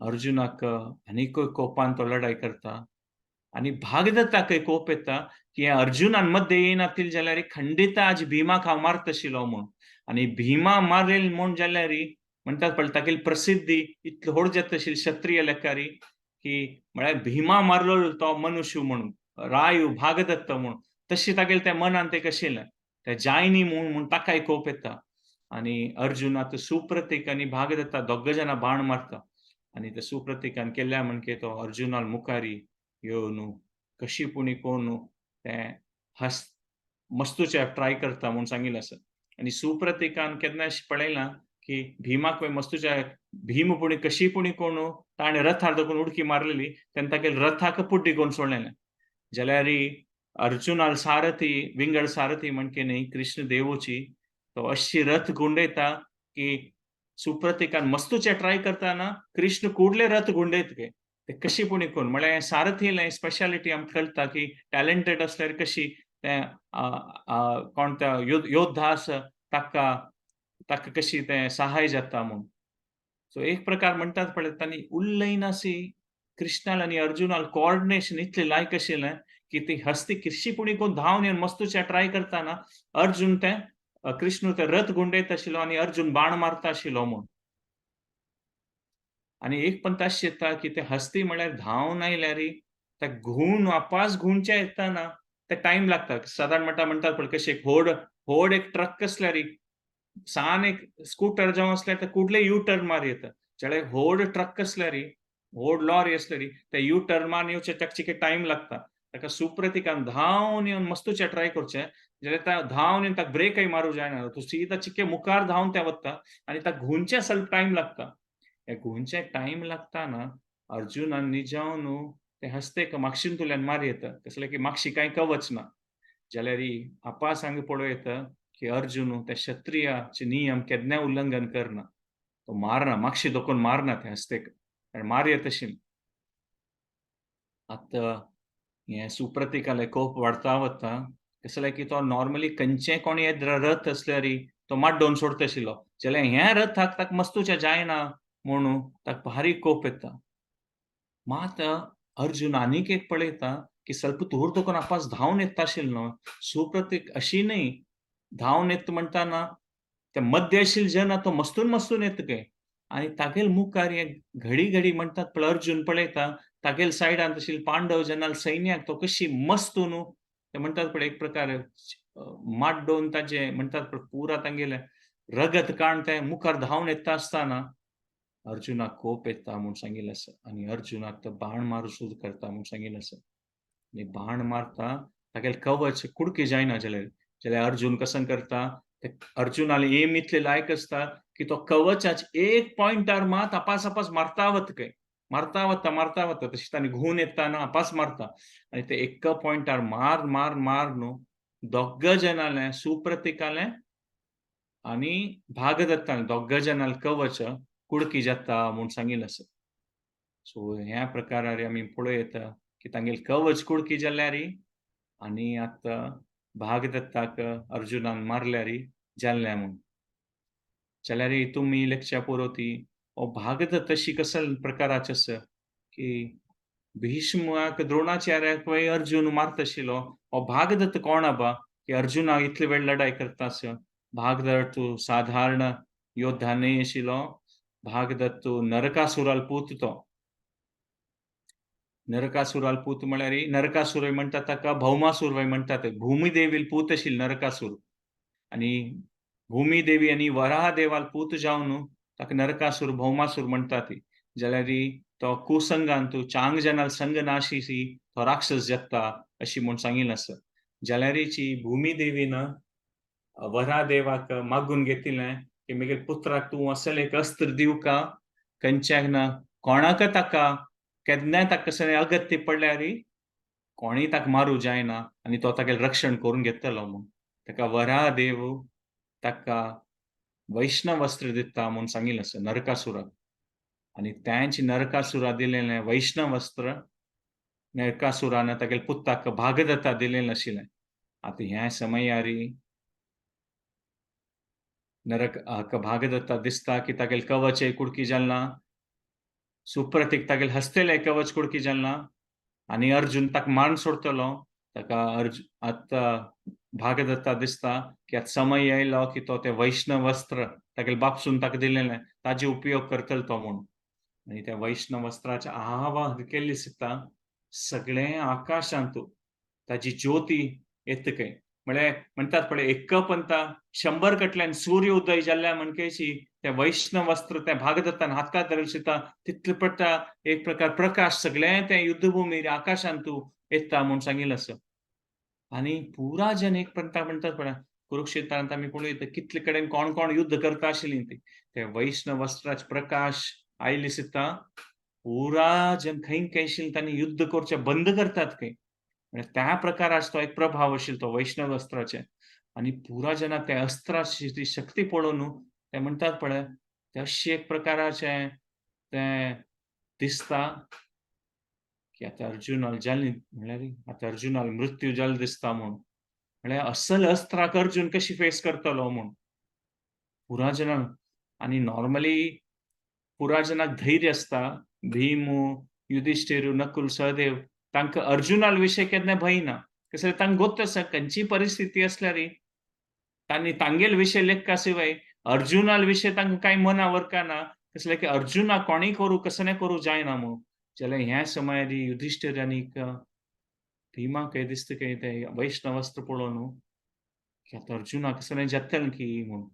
अर्जुनाक आनीकय कोपान तो लडाय करता आनी भागदत्ताकय कोप येता की अर्जुनान मध्य येयनातील जाल्यार खंडिता आज भीमाक हांव मारताशिल्लो म्हूण. आनी भीमा मारेल म्हूण जाल्यार म्हणटात पळय तागेली प्रसिद्धी इतली व्हड जाता आशिल्ली क्षत्रिय लेखारी की म्हळ्यार भीमा मारलो तो मनुष्य म्हणून रायू भागदत्त म्हणून तशी तागेले त्या मनान तें आशिल्लें तें जायनी म्हूण म्हूण ताकाय कोप येता. आनी अर्जुन आतां सुप्रतीक आनी भागदत्ता दोग जाणां बाण मारता आनी ते सुप्रतिकान केल्या म्हणके तो अर्जुनाल मुखारी येवन कशी पुणी कोण ते हस मस्तूचे ट्राय करता म्हूण सांगिल्लें आसा. आनी सुप्रतिकान केन्ना पळयलां की भीमाक मस्तूच्या भीम पुणी कशी पुणी कोण ताणें रथार दखून उडकी मारलेली तेन्ना तागेले रथाक पुड्डी कोण सोडलेलें. जाल्यार अर्जुनाल सारथी विंगड सारथी म्हणके न्ही कृष्ण देवूची तो अशी रथ गुंडयता की सुप्रतिकान मस्तूचे ट्राय करताना कृष्ण कुडले रथ गुंडयत गे ते कशी पुणी कोण म्हळ्यार सारथीलें स्पेशालिटी आमकां कळटा की टॅलेंटेड असल्यार कशी ते कोण त्या योद्धा आसा ताका ताका कशी तें सहाय जाता म्हूण. सो एक प्रकार म्हणटात पळय तांणी उलयनासी कृष्णाल आनी अर्जुनाल कोऑर्डिनेशन इतलें लायक आशिल्लें की ती हस्ती कशी पुणी कोण धांवन येवन मस्तूचे ट्राय करताना अर्जुन तें कृष्ण ते रथ गुंडयत आशिल्लो आनी अर्जुन बाण मारता आशिल्लो म्हूण. आनी एक पण ताश येता की ते हस्ती म्हळ्यार धांवन आयल्यार ते घुंवून वापास घुंवचे येताना ते टायम लागता. सादारण म्हणटा म्हणटात पळय कशें एक व्हड व्हड एक ट्रक आसल्यार सान एक स्कूटर जावं आसल्यार ते कुडले यू टर्न मार येता. जाल्यार व्हड ट्रक आसल्यार व्हड लॉरी आसल्यार ते यू टर्न मारून येवचे ताका चिके टायम लागता. ताका सुप्रतिकान धांवन येवन मस्तूचे ट्राय करचें जाल्यार त्या धांवन येवन ताका ब्रेकय मारूं जायना, तो सीधा चिके मुखार धांवन ते वता आनी ताका घुंवचे स्वल्प टायम लागता. हे घुंवचे टायम लागता ना अर्जुनान निजावन ते हस्तेक मागशींतल्यान मार येता कसलें की मागशी कांय कवच ना. जाल्यार आपास हांगा पळोवं येता की अर्जुन त्या क्षत्रियाचे नियम केन्नाय उल्लंघन करना, तो मारना मागशी दोकोन मारना ते हस्तेक आनी मार येत आशिल्लें. आतां हें सुप्रतिकालें कोप वाडता वता कसलें की तो नॉर्मली खंयचें कोण येत रथ आसल्यार तो माड्डोवन सोडता आशिल्लो, जाल्यार ह्या रथाक ताका मस्तूचें जायना म्हणून ताका भारी कोप येता. मात अर्जुन आनीक एक पळयता की स्वल्प दूर दोकोन आपास धांवन येता आशिल्लो न्हय सुप्रतीक अशी न्हय धांवन येता म्हणटाना ते मध्य आशिल्ले जेन्ना तो मस्तून मस्तून येता गे आनी तागेल मुखार हे घडी घडी म्हणटात पळय अर्जुन पळयता तागेल सायडान आशिल्ले पांडव जेन्ना सैन्याक तो कशी मस्तून ते म्हणटात पळय एक प्रकार माड्डोवन ताजें म्हणटात पळय पुरा तांगेलें रगत काण ते मुखार धांवन येता आसतना अर्जुनाक कोप येता म्हूण सांगिल्लें आसा. आनी अर्जुनाक तो बाण मारूं सुरू करता म्हूण सांगिल्लें आसा. आनी बाण मारता तागेलें कवच कुडके जायना जाल्यार जाल्यार अर्जुन कसं करता ते अर्जुनाले एम इतले लायक आसता की तो कवचाच एक पॉयंटार मात आपास आपास मारता वता खंय मारता वता मारता वता तशें ताणें घुंवून येता ना आपास मारता आनी ते एक पॉयंटार मार मार मार न्हू दोग जाणालें सुप्रतिकालें आनी भागदत्तालें दोग जाणालें कवच कुडकी जाता म्हूण सांगिल्लें आसा. सो ह्या प्रकारार आमी पळोवं येता की तांगेलें कवच कुडकी जाल्यार आनी आतां भागदत्ताक अर्जुनान मारल्यार जाल्लें म्हूण. जाल्यार तुमी लेखच्या पुरो ती हो भागदत्त अशी कसल प्रकाराचें आसा की भीष्माक द्रोणाचार्याक वय अर्जुन मारता आशिल्लो हो भागदत्त कोण आबा की अर्जुनाक इतले वेळ लढाई करता आसा. भागदत्त साधारण योद्धा न्हय आशिल्लो, भागदत्त नरकासुराल पूत तो. नरकासुराल पूत म्हळ्यार नरकासूर म्हणटात ताका भौमासूर म्हणटात, भूमिदेवील पूत आशिल्लो नरकासूर आनी भूमिदेवी आनी वराहदेवाल पूत जावन ताका नरकासूर भौमासूर म्हणटात. जाल्यार तो कुसंगान तूं चांग जनाल संग नाशी तो राक्षस जगता अशी म्हूण सांगिल्लें आसा. जाल्यारीची भूमिदेवीन वरादेवाक मागून घेतिल्लें की म्हगेले पुत्राक तूं असलें एक अस्त्र दिवका खंयच्याक ना कोणाक ताका केन्नाय ताका कसलें अगत्य पडल्यार कोणीय ताका मारूं जायना आनी तो तागेलें रक्षण करून घेतलो म्हूण. ताका वरादेव ताका वैष्णव अस्त्र दिता म्हूण सांगिल्लें आसा नरकासुराक. आनी तेंच नरकासुरा दिलेलें वैष्णव अस्त्र नरकासुरान तागेले पुताक भागदत्ता दिलेलें आशिल्लें. आतां ह्या समयारी नरक हाका भागदत्ता दिसता की तागेलें कवच कुडकी जालें ना, सुप्रतीक तागेलें हस्तेलें कवच कुडकी जालें ना आनी अर्जुन ताका मारून सोडटलो. ताका आतां भागदत्ता दिसता की आतां समय आयलो की तो तें वैष्णव अस्त्र तागेले बापसून ताका दिलेलें ताजे उपयोग करतलो तो म्हूण. आनी त्या वैष्णव अस्त्राचें आवाहन केल्लें दिसता सगळें आकाशांत ताजी ज्योती येता खंय म्हळ्यार म्हणटात पळय एक पंता 100 कटल्यान सूर्य उदय जाल्ल्या म्हणकेची ते वैष्णव अस्त्र त्या भागदत्तान हाताक धरशिता तितले पडटा एक प्रकार प्रकाश सगळें ते युद्धभूमीर आकाशांत तूं येता म्हूण सांगिल्लें आसा. आनी पुरा जन एक पंता म्हणटात पळय कुरुक्षेत्रांत आमी पळयता कितले कडेन कोण कोण युद्ध करता आशिल्लीं ती ते वैष्णव अस्त्राचे प्रकाश आयले सिता पुरा जन खंय खंय आशिल्लीं तांणी युद्ध करचें बंद करतात खंय. म्हणजे त्या प्रकाराचो तो एक प्रभाव आशिल्लो तो वैष्णव अस्त्राचे. आनी पुरा जना त्या अस्त्राची ती शक्ती पळोवन ते म्हणटात पळय ते अशें एक प्रकाराचें तें दिसता की आतां अर्जुनाक जालें म्हणल्यार आतां अर्जुनाक मृत्यू जालो दिसता म्हूण. म्हळ्यार असल अस्त्राक अर्जुन कशी फेस करतलो म्हूण पुरा जनांक. आनी नॉर्मली पुरा जनाक धैर्य आसता, भीम युधिष्ठिर नकुल सहदेव तांकां अर्जुनाल विशय केन्ना भंय ना, कसं तांकां गोत्त आसा खंयची परिस्थिती आसल्यार तांणी तांगेल विशय लेखका शिवाय अर्जुनाल विशय तांकां कांय मना वरकाना, कसलें की अर्जुना कोणी करूं कसं करूं जायना म्हूण. जाल्यार ह्या समयार युधिष्ठिर आनीक भीमाक दिसता की ते वैष्णव अस्त्र पळोवन की आतां अर्जुनाक कसलें जातलें की म्हूण.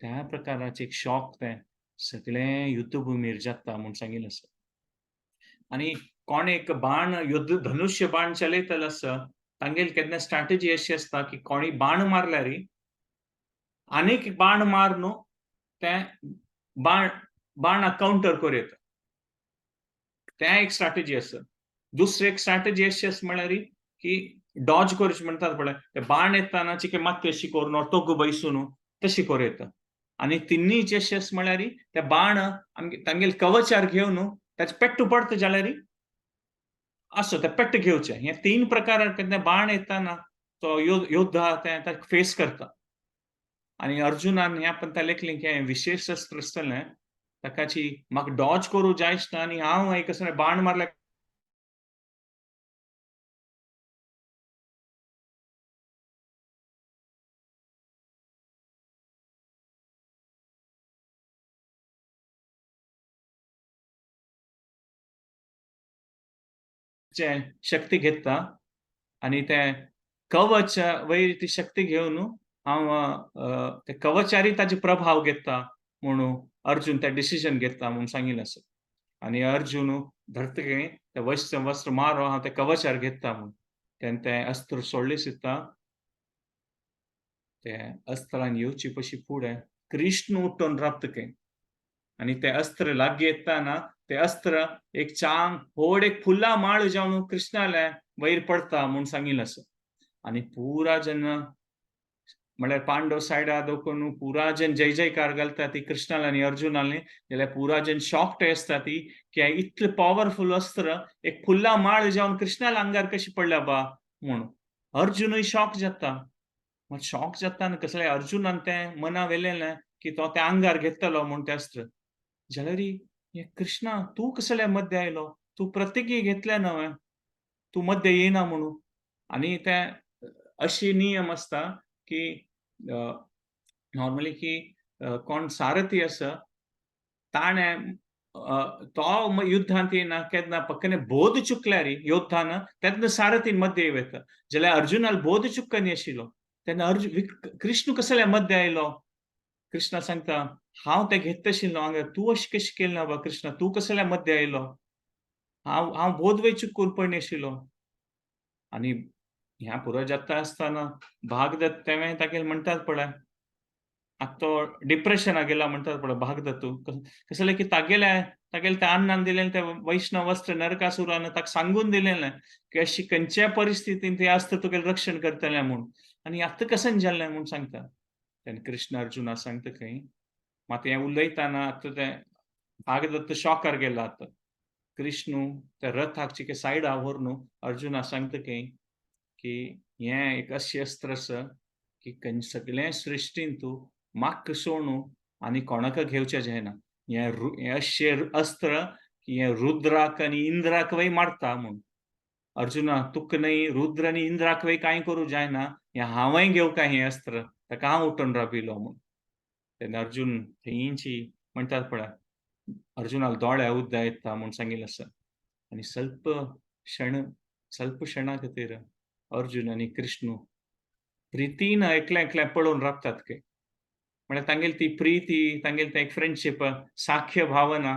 त्या प्रकाराचें एक शॉक तें सगळें युद्धभुमीर जाता म्हूण सांगिल्लें आसा. आनी कोण एक बाण युद्ध धनुष्य बाण चलयतलो आसा तांगेली केन्ना स्ट्रॅटेजी अशी आसता की कोणी बाण मारल्यार आनीक बाण मारून तें बाण बाणाक कावंटर करूं येता, तें एक स्ट्रॅटेजी आसा. दुसरी एक स्ट्रॅटेजी अशी आसा म्हळ्यार की डॉज करची म्हणटात पळय, ते बाण येताना चिके मात्ती अशी करून तोग बैसून तशी करूं येता. आनी तिन्ही अशी आसा म्हळ्यार ते बाण आमगे तांगेले कवचार घेवन ताचे पेट्टू पडटा जाल्यार असो ते पेट्ट घेवचें. हे तीन प्रकार केन्ना बाण येताना तो योद्धा ते ताका फेस करता. आनी अर्जुनान ह्या पंता लेखलें की विशेश अस्त्र आसतलें ताकाची म्हाका डॉज करूं जायच ना आनी हांव एक असो बाण मारल्यार शक्ती घेता आनी तें कवच वयर ती शक्ती घेवन हांव ते कवचारी ताजे प्रभाव घेता म्हणून अर्जुन ते डिसिजन घेता म्हूण सांगिल्लें आसा. आनी अर्जुन धरता ते वस्त्र वस्त्र मारो हांव ते कवचार घेता म्हूण तेन्ना तें अस्त्र सोडलें सुद्दां ते अस्त्रान येवची पशी फुडें कृष्ण उठून राबता खंय आनी ते अस्त्र लागीं येताना ते अस्त्र एक चांग व्हड एक फुलां माळ जावन कृष्णाले वयर पडता म्हूण सांगिल्लें आसा. आनी पुरा जेन्ना म्हळ्यार पांडव सायडा दखून पुरा जन जय जयकार घालता ती कृष्णाले आनी अर्जुनाले, जाल्यार पुरा जन शॉक्ड आसता ती की इतलें पॉवरफूल अस्त्र एक फुलां माळ जावन कृष्णाल्या आंगार कशी पडल्या बा म्हूण. अर्जुनूय शॉक जाता. मात शॉक जाता न्हू कसलें अर्जुनान तें मना वेलें की तो त्या आंगार घेतलो म्हूण तें अस्त्र. जाल्यार हे कृष्णा तूं कसल्या मध्य आयलो, तूं प्रतिज्ञा घेतल्या न्हय तूं मध्य येना म्हणून. आनी तें अशी नियम आसता की नॉर्मली की कोण सारथी आसा ताणें तो युद्धांत येना केन्ना पक्कने बोध चुकल्यार योद्धान तेन्ना सारथीन मध्य येता. जाल्यार अर्जुनाल बोध चुक्कनी आशिल्लो तेन्ना अर्जुन कृष्ण कसल्या मध्य आयलो. कृष्णा सांगता हांव तें घेत आशिल्लो हांगा तूं अशें कशें केलें ना बा कृष्णा, तूं कसल्या मध्य आयलो, हांव हांव बोध वय चुकून पडणी आशिल्लो. आनी ह्या पुरो जाता आसतना भागदत्त तेवें तागेले म्हणटात पळय आतां तो डिप्रेशना गेला म्हणटात पळय भागदत्तू कसलें की तागेले तागेले त्या अन्नान दिलें तें वैष्णव अस्त्र नरकासुरान ताका सांगून दिलें की अशी खंयच्याय परिस्थितीन तें अस्त्र तुगेलें रक्षण करतलें म्हूण. आनी आतां कशें जालें म्हूण सांगता. तेन्ना कृष्ण अर्जुना सांगता खंय मात हें उलयतना आतां तें भागदत्त शॉकार गेला. आतां कृष्णू त्या रथाक चिके सायडा व्हरून अर्जुना सांगता खंय की हें एक अशें अस्त्र आसा की सगळें सृश्टीन तूं म्हाका सोडून आनी कोणाक घेवचें जायना. हें अशें अस्त्र की हें रुद्राक आनी इंद्राक वय मारता म्हूण. अर्जुना तुका न्हय रुद्र आनी इंद्राक वय कांय करूं जायना, हें हांवय घेवका हें अस्त्र, ताका हांव उठून राबिलो म्हूण. तेन्ना अर्जुन थंयची म्हणटात पळय अर्जुनाक दोळ्या उद्दा येता म्हूण सांगिल्लें आसा. आनी स्वल्प क्षण स्वल्प क्षणा खातीर अर्जुन आनी कृष्ण प्रितीन एकल्या एकल्या पळोवन राबतात के. म्हळ्यार तांगेली ती प्रिती, तांगेली ते एक फ्रेंडशीप, साख्य भावना,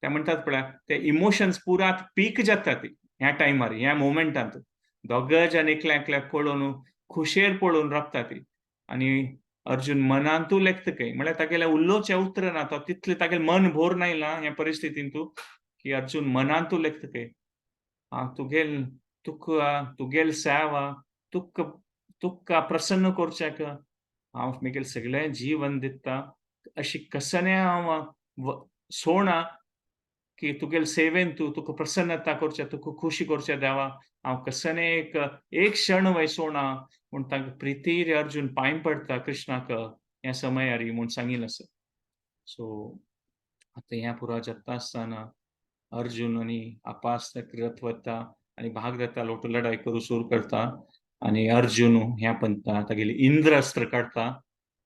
ते म्हणटात पळय ते इमोशन्स पुरात पीक जाता ती ह्या टायमार, ह्या मोमेंटांत. दोग जाण एकल्या एकल्याक पळोवन खुशेर पळोवन राबता ती. आनी अर्जुन मनांतू लेखता काय, म्हळ्यार तागेल्या उलोवचें उतर ना, तो तितलें तागेलें मन भोर नायला ह्या परिस्थितींतू की अर्जुन मनांतू लेखता काय, हांव तुगेल तुका तुगेल सेवा तुका तुका प्रसन्न करच्याक हांव म्हगेलें सगळें जीवन दिता, अशी कसने हांव सोणा की तुगेल सेवेन तूं तुका प्रसन्नता करच्या, तुका खुशी करच्या देवा, हांव कसने एक एक क्षण वय सोणा म्हूण तांकां प्रितीर अर्जुन पांय पडटा कृष्णाक ह्या समयारी म्हूण सांगिल्लें आसा. सो आतां ह्या पुरा जाता आसतना अर्जुन आनी आपास रथ वता आनी भागदत्ता लोटू लढाई करूं सुरू करता आनी अर्जुन ह्या पंता तागेली इंद्रास्त्र काडटा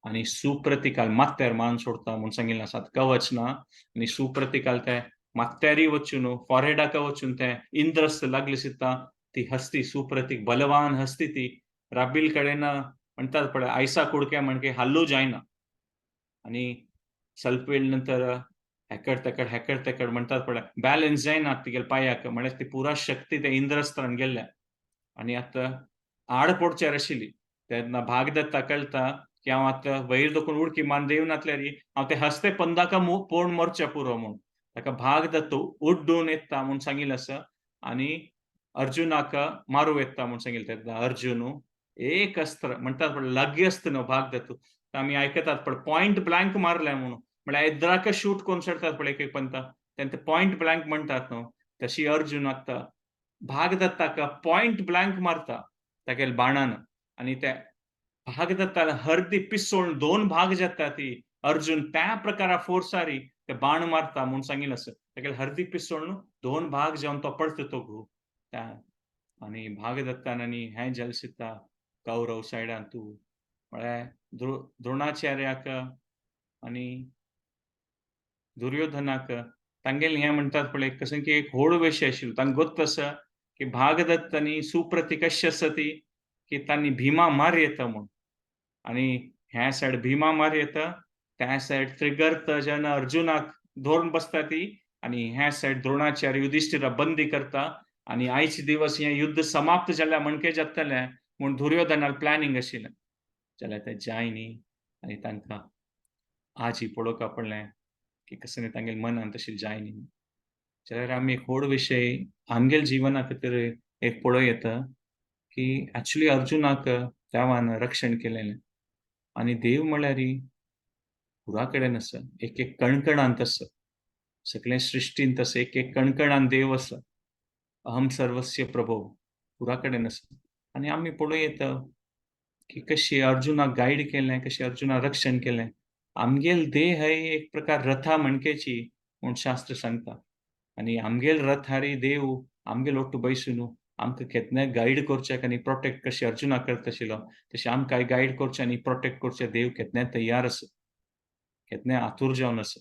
आनी सुप्रतिकाल माथ्यार मान सोडता म्हूण सांगिल्लें आसा. कवच ना आनी सुप्रतिकाल ते माथ्यारी वचून फॉरहेडाक वचून ते इंद्रस्त्र लागले सुद्दां ती हस्ती सुप्रतीक बलवान हस्ती ती राबील कडेन म्हणटात पळय आयसा कुडके म्हणजे हाल्लू जायना. आनी ಸ್ವಲ್ಪ वेळ नंतर हेकड तेकड हेकड तेकड म्हणटात पळय बॅलन्स जायना तिगेल्या पांयाक, म्हळ्यार ती पुरा शक्ती त्या इंद्रस्त्रान गेल्ल्या. आनी आतां आड पडचेर आशिल्ली तेन्ना भागदत्ता कळटा की हांव आतां वयर दखून उडकी मान देवनातल्यार हांव ते हस्ते पंदाका पोण मरच्या पुरो म्हूण ताका भागदत्त उड्डून येता म्हूण सांगिल्लें आसा आनी अर्जुनाक मारू येता म्हूण सांगिल्लें. तेन्ना अर्जुन एक अस्त्र म्हणटात पळय लग्यस्त्र न्हू भागदत्त, आमी आयकतात पळय पॉयंट ब्लँक मारलें म्हणून, म्हळ्यार एद्राक शूट करून सोडतात पळय एक एक पंता, तेन्ना ते पॉयंट ब्लँक म्हणटात न्हू, तशी अर्जुन आतां भागदत्ताक पॉयंट ब्लँक मारता तागेल्या बाणान आनी त्या भागदत्ताला हर्दी पिसोळ दोन भाग जाता ती अर्जुन त्या प्रकारा फोर्सारी ते बाण मारता म्हूण सांगिल्लें आसा. तागेले हर्दी पिसोळ दोन भाग जावन तो पडटा तो घो त्या. आनी भागदत्तान आनी हें जालें सुद्दां कौरव सायडान तूं म्हळ्यार द्रोणाचार्याक आनी दुर्योधनाक तांगेलें हें म्हणटात पळय कसं की एक व्हड विशय आशिल्लो. तांकां गोत्त आसा की भागदत्त आनी सुप्रती कशी आसा ती की तांणी भीमा मार येता म्हूण, आनी ह्या सायड भीमा मार येता, त्या सायड त्रिगर्त जेन्ना अर्जुनाक धरून बसता ती, आनी ह्या सायड द्रोणाचार्य युधिष्ठिरा बंदी करता आनी आयचे दिवस हें युद्ध समाप्त जाल्या म्हणके जातलें म्हूण दुर्योधनाक प्लॅनिंग आशिल्लें. जाल्यार ते जाय न्ही आनी तांकां आजी पळोवपाक पडलें की कसं तांगेल्या मनान तशें जाय न्ही. जाल्यार आमी एक व्हड विशय आमगेल्या जिवना खातीर एक पळोवं येता की एक्चुली अर्जुनाक देवान रक्षण केलेलें आनी देव म्हळ्यार पुरा कडेन आसा, एक एक कणकणांत आसा, सगळें सृश्टींत आसा, एक एक कणकणांत देव आसा. अहम सर्वस्य प्रभो पुरा कडेन आसा. आनी आमी पळोवं येता की कशी अर्जुनाक गायड केलें, कशी अर्जुनाक रक्षण केलें. आमगेल देह है एक प्रकार रथा म्हणकेची म्हूण शास्त्र सांगता आनी आमगेल रथारी देव आमगेल ओट्टू बैसून आमकां केन्नाय गायड करच्याक आनी प्रोटेक्ट कशें अर्जुनाक करता आशिल्लो तशें आमकां गायड करचें आनी प्रोटेक्ट करचें देव केन्नाय तयार आसा, केन्नाय आतूर जावन आसा.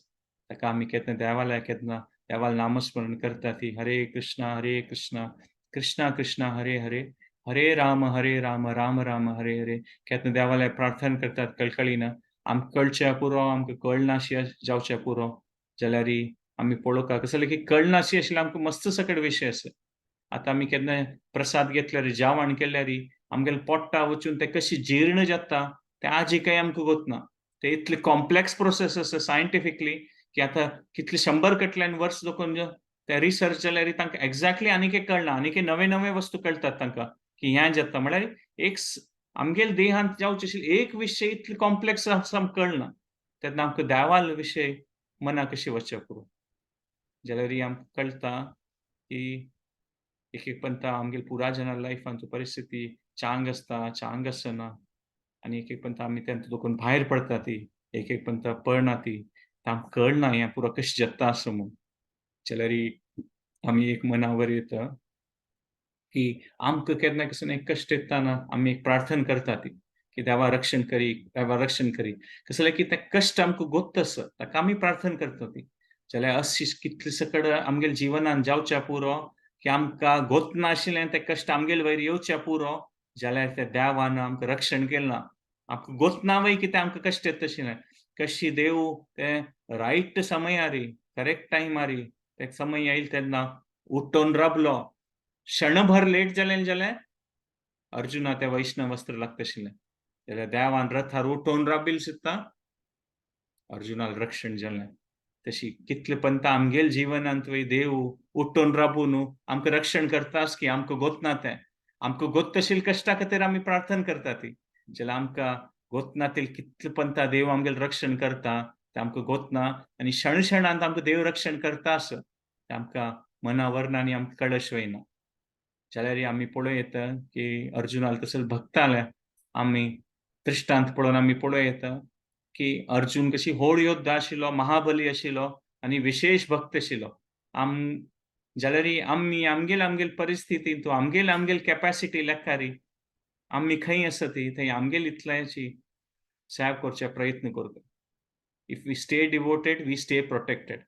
ताका आमी केन्ना देवाल्या केन्ना देवाल नामस्मरण करता ती हरे कृष्णा हरे कृष्णा कृष्णा कृष्णा हरे हरे हरे राम हरे राम राम राम हरे हरे केन्ना देवाल्या प्रार्थना करतात कळकळीन. आमकां कळचें पुरो, आमकां कळनाशी जावचें पुरो, जाल्यार आमी पळोवपाक कसलें की कळनाशी आशिल्लें आमकां मस्त सकट विशय आसा. आतां आमी केन्ना प्रसाद घेतल्यार जेवण केल्यार आमगेले पोट्टा वचून तें कशी जीर्ण जाता तें आजी काय आमकां गोतना. ते इतले कॉम्प्लेक्स प्रोसेस आसा सायंटिफिकली की आतां कितले 100 कटल्यान वर्स दोकून ते रिसर्च जाल्यार तांकां एग्जॅक्टली आनीक एक कळना, आनीक नवे नवे वस्तू कळटात तांकां की हें जाता. म्हळ्यार एक आमगेले देहांत जावचे आशिल्ले एक विशय इतले कॉम्प्लेक्स आसा आमकां कळना. तेन्ना आमकां देवाल विशय मना कशी वचचें पुरो. जाल्यार आमकां कळटा की एक एक पंता आमगेले पुरा जना लायफांत परिस्थिती चांग आसता, चांग आसना आनी एक एक पंता आमी तेंत दोकून भायर पडटा ती, एक एक पंता पळना ती, आमकां कळना हें पुरो कशें जाता आसा म्हूण. जाल्यार आमी एक मनावर येता की आमकां केन्ना कसो एक कश्ट येताना आमी एक प्रार्थना करता ती की देवा रक्षण करी, देवा रक्षण करी. कसलें की तें कश्ट आमकां गोत्त आसा ताका आमी प्रार्थना करता ती. जाल्यार अशी कितले सकड आमगेले जिवनान जावच्या पुरो की आमकां गोत नाशिल्लें तें कश्ट आमगेले वयर येवच्या पुरो, जाल्यार त्या देवान आमकां रक्षण केलें ना. आमकां गोतनावय कितें आमकां कश्ट येता तशें ना. कशी देव ते रायट समयारी, करेक्ट टायमारी, ते समय येयल तेन्ना उठोवन राबलो. क्षणभर लेट जालें जाल्यार अर्जुना ते वैष्णव वस्त्र लागताशिल्लें. जाल्यार देवान रथार उठोवन राबील सुद्दां अर्जुनाक रक्षण जालें. तशी कितले पंता आमगेल जिवनांत वय देव उठोवन राबून आमकां रक्षण करतास की आमकां गोतना तें. आमकां गोत्तशील कश्टा खातीर आमी प्रार्थना करता ती. जाल्यार आमकां गोतनातील कितले पंता देव आमगेल रक्षण करता तें आमकां गोतना आनी क्षण क्षणांत आमकां देव रक्षण करता आस तें आमकां मना वर्णांनी आमकां कळश वयना. जाल्यार आमी पळोवं येता की अर्जुनाल तसो भक्ताले आमी दृश्टांत पळोवन आमी पळोवं येता की अर्जुन कशी होड योद्धा आशिल्लो, महाबली आशिल्लो आनी विशेष भक्त आशिल्लो. जाल्यार आमी आमगेल आमगेल परिस्थितींत आमगेल आमगेल कॅपॅसिटी लेखारी आमी खंय आसा ती थंय आमगेल इतल्याची सेव करचे प्रयत्न करता. If we stay devoted we stay protected.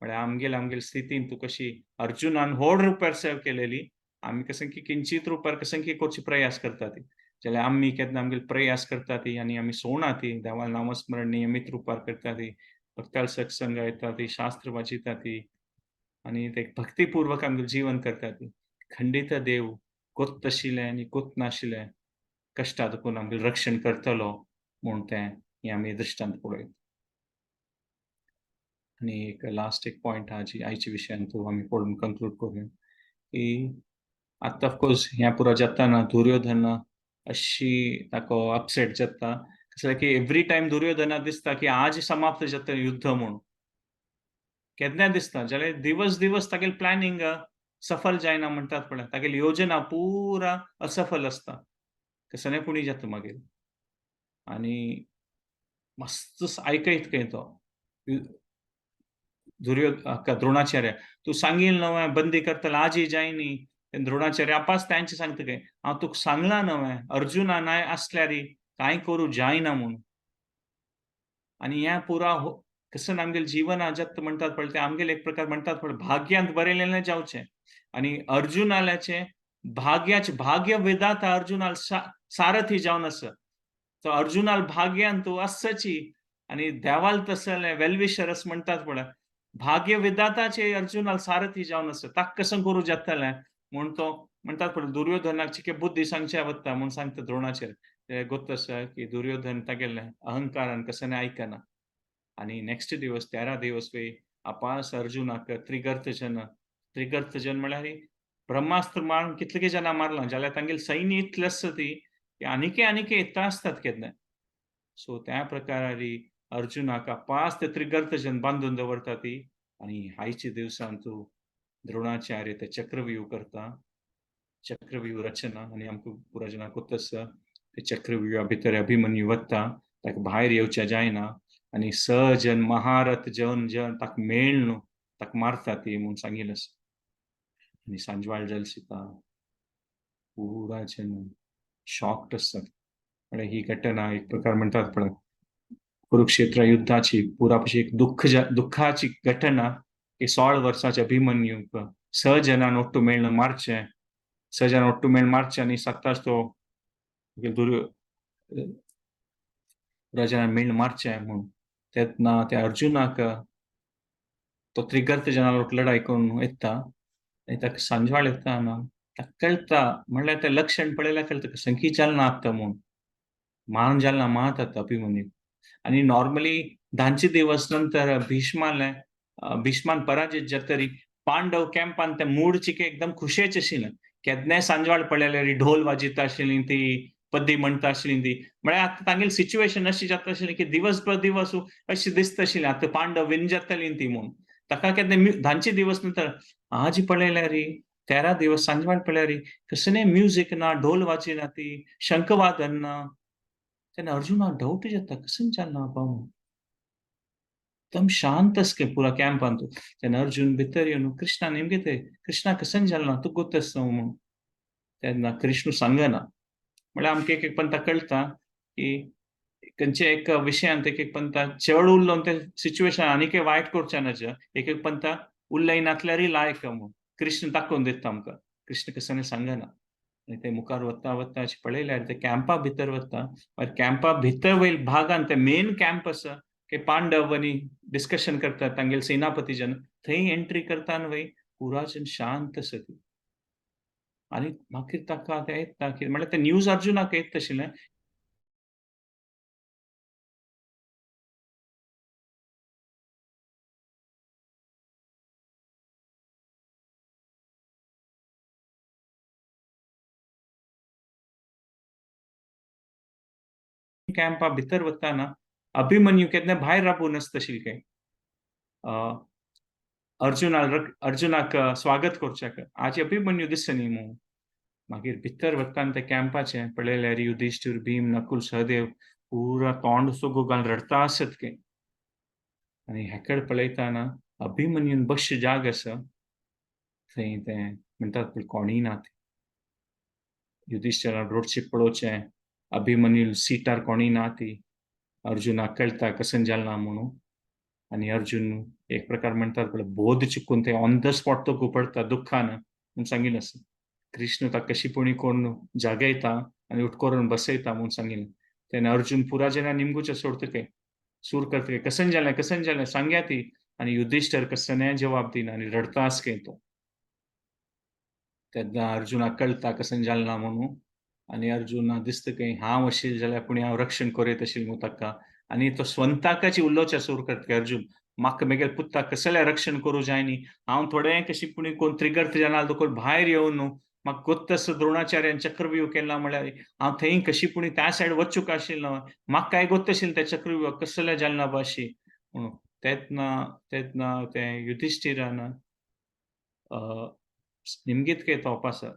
म्हळ्यार आमगेल आमगेल स्थितीन तूं कशी अर्जुनान व्हड रुपार सेव केलेली आमी कसं की किंचित रुपार कसं की करचे प्रयास करता ती. जाल्यार आमी केन्ना आमगेल प्रयास करता ती आनी आमी सोडना ती देवा नामस्मरण नियमीत रुपार करता ती, भक्ताल सत्संग येता ती, शास्त्र वाचिता ती आनी ते भक्तिपूर्वक आमगेल जीवन करता ती. खंडित देव कोत आशिल्लें आनी कोत नाशिल्लें कश्टा दुखून आमगेल रक्षण करतलो म्हूण तें हें आमी दृश्टांत पळयत. आनी एक लास्ट एक पॉयंट आहा जी आयच्या विशयान तूं आमी पळोवन कंक्लूड करूया की आतां ऑफकोर्स हें पुरो जाताना दुर्योधन अशी ताका अपसेट जाता. कसलें की एवरी टायम दुर्योधना दिसता की आज समाप्त जाता युद्ध म्हूण. केन्ना दिसता जाल्यार दिवस दिवस तागेले प्लॅनिंग सफल जायना म्हणटात पळय, तागेली योजना पुरा असफल आसता. कसलें पुणी जाता मागीर आनी मस्त आयकयत खंय तो द्रोणाचार्य तूं सांगील न्हय बंदी करतलो आजी जायनी. द्रोणाचार्य आपास तांचे सांगता काय हांव तुका सांगलां न्हय अर्जुना नाय आसल्यार कांय करूं जायना म्हूण. आनी हें पुरा कसं आमगेले जीवन जत म्हणटात पळय तें आमगेले एक प्रकार म्हणटात पळय भाग्यांत बरयलेलें जावचें. आनी अर्जुनाल्याचें भाग्याचें भाग्य विधाता अर्जुनाल सारथी जावन आसा. तो अर्जुनाल भाग्यान तूं आसची आनी देवाल तसलें वेलविशर अशें म्हणटात पळय भाग्य विधाताचे अर्जुनाल सारथी जावन आसा. ताका कसं करूं जातलें म्हूण तो म्हणटात पळय दुर्योधनाक चिके बुद्धी सांगच्या वता म्हूण सांगता द्रोणाचेर. ते गोत आसा की दुर्योधन तागेलें अहंकारान कसं आयकना. आनी नेक्स्ट दिवस 13 दिवस वे आपास अर्जुनाक त्रिगर्त जन, त्रिगर्त जन म्हळ्यार ब्रह्मास्त्र मारून कितले जाणां मारलां जाल्यार तांगेले सैन्य इतलें आसता ती की आनीके आनीके येता आसतात केन्ना. सो त्या प्रकारारी अर्जुनाक आपास ते त्रिगर्त जन बांदून दवरता ती. आनी आयच्या दिवसान तूं द्रोणाचार्य ते चक्रव्यूह करता, चक्रव्यूह रचना. आनी आमकां पुरा जाणां कोत आसा ते चक्रव्यूहा भितर अभिमन्यू वता, ताका भायर येवचें जायना आनी स जन महारथ जन जन ताका मेळ न्हू ताका मारता ती म्हूण सांगिल्लें आसा. आनी सांजवाळ जाल सीता पुरा जन शॉक्ड आसतात. म्हळ्यार ही घटना एक प्रकार म्हणटात पळय कुरुक्षेत्र युद्धाची पुरा पशी एक दुःखाची घटना की 16 वर्साचे अभिमन्यूक 6 जणां ಒಟ್ಟು मेळ्ळ मारचें, 6 जणां ಒಟ್ಟು मेळ्ळ मारचें आनी सत्ताच तो राजान मेळ्ळ मारचें म्हूण. तेन्ना त्या अर्जुनाक तो त्रिगर्त जनां लढाई करून येता आनी ताका सांजवाळ येता ना ताका कळटा म्हणल्यार तें लक्षण पळयल्यार कळटा संकी जालना आतां म्हूण मारून जालना मात आतां अभिमन्यू. आनी नॉर्मली 10 दिवस नंतर भीष्माले भीष्मान पराजित जातरी पांडव कॅम्पान ते मूड चिके एकदम खुशेच आशिल्ले. केन्नाय सांजवाळ पळयल्यार ढोल वाजयता आशिल्ली ती, पद्दी म्हणटा आशिल्ली ती. म्हळ्यार आतां तांगेली सिच्युएशन अशी जाता आशिल्ली की दिवस भर दिवस अशी दिसता आशिल्ली आतां पांडव विन जातली ती म्हूण. ताका केन्ना 10 दिवस नंतर आज पळयल्यार 13 दिवस सांजवाळ पळयल्यार कसलें म्युजीक ना, ढोल वाजिना ती, शंखवादन ना. तेन्ना अर्जुनाक डावट जाता कसं जालना बाबा म्हूण. एकदम शांत आसके पुरा कॅम्पांत. तेन्ना अर्जुन भितर येवन कृष्णा नेमकें ते कृष्णा कसं जालना तूं गोत आसा म्हूण. तेन्ना कृष्ण सांगना. म्हळ्यार आमकां एक एक पंता कळटा की खंयच्या एक विशयांत एक एक पंता चड उरलो ते सिच्युएशन आनीकय वायट करचें ना. एक एक पंता उलयनासल्यारय लायक म्हूण कृष्ण दाखोवन दिता आमकां. कृष्ण कसं सांगना. आनी ते मुखार वता वता अशें पळयल्यार ते कॅम्पा भितर वता. मागीर कॅम्पा भितर वयल भागान ते मेन कॅम्प आसा की पांडव आनी डिस्कशन करतात तांगेले सेनापती जन, थंय एंट्री करता वय पुरा जन शांत आसा ती. आनी मागीर ताका तें येता की म्हणल्यार ते न्यूज अर्जुनाक येत आशिल्लें. कॅम्पा भितर वताना अभिमन्यू केन्ना भायर राबून आसता आशिल्लें काय अर्जुनाक स्वागत करच्याक. आज अभिमन्यू दिसनी मू. मागीर भितर वताना ते कॅम्पाचे पळयल्यार युधिष्ठिर, भीम, नकुल, सहदेव पुरा तोंड सुगो घालून रडता आसत काय. आनी हेकड पळयताना अभिमन्यून बश्य जाग आसा थंय ते म्हणटात पळय कोणीय ना. युधिष्ठिरान रोडशी पळोवचें, अभिमन्यू सिटार कोणीय ना ती. अर्जुनाक कळटा कसन जालें ना म्हणून. आनी अर्जुन एक प्रकार म्हणटात पळय बोध चुकून ते ऑन the spot तो पडटा दुख्खान म्हूण सांगिल्लें आसा. कृष्ण ताका कशी पुणी कोण जागयता आनी उठ करून बसयता म्हूण सांगिल्लें. तेन्ना अर्जुन पुरा जेन्ना निमगुचें सोडटा काय सूर करता काय कसन जालें कसन जालें सांग्या ती. आनी युधिष्ठर कसने जवाब दिना आनी रडता आस काय तो. तेन्ना अर्जुनाक कळटा कसन जालें ना म्हणून. आनी अर्जुनाक दिसता काय हांव आशिल्लें जाल्यार पूण हांव रक्षण करीत आशिल्लें मू ताका. आनी तो स्वंताकाची उलोवचें सूर करता अर्जुन, म्हाका मेगेल पुताक कसलें रक्षण करूं जाय न्ही, हांव थोडें कशी पुणी कोण त्रिगर्त जाणां दोकोल भायर येवन न्हू म्हाका गोत्त आसा द्रोणाचार्यान चक्रव्यूह केला म्हळ्यार हांव थंय कशी पुणी त्या सायड वचूंक आशिल्लो, म्हाका काय गोत्त आशिल्लें त्या चक्रव्यूह कसलें जालें ना बाशी म्हणून. तेन्ना तेन्ना तें युधिष्ठिरान निमगीत काय तो आसा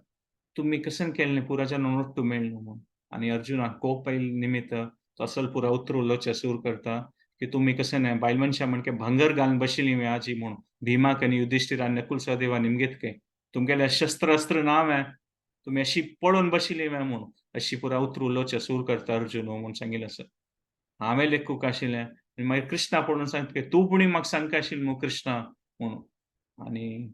तुमी कसन केलें पुराच्या नोट्टू मेळ्ळें म्हणून. आनी अर्जुनाक कोप आयिल्ले निमित्त तो असल पुरा उतर उलोवचें सूर करता की तुमी कशें न्हय बायल मनशां म्हणके भांगर घालून बशिल्ली आजी म्हणून भीमाक आनी युधिष्ठिरान नकुल सहदेवा निमगीत काय तुमगेलें शस्त्र अस्त्र ना वे तुमी अशी पळोवन बशिल्ली वे म्हणून अशी पुरा उतर उलोवचें सूर करता अर्जुन म्हूण सांगिल्लें आसा. हांवें लेखूंक आशिल्लें. आनी मागीर कृष्णा पळोवन सांगता की तूं पुणी म्हाका सांगता आशिल्लें मू कृष्णा म्हणून. आनी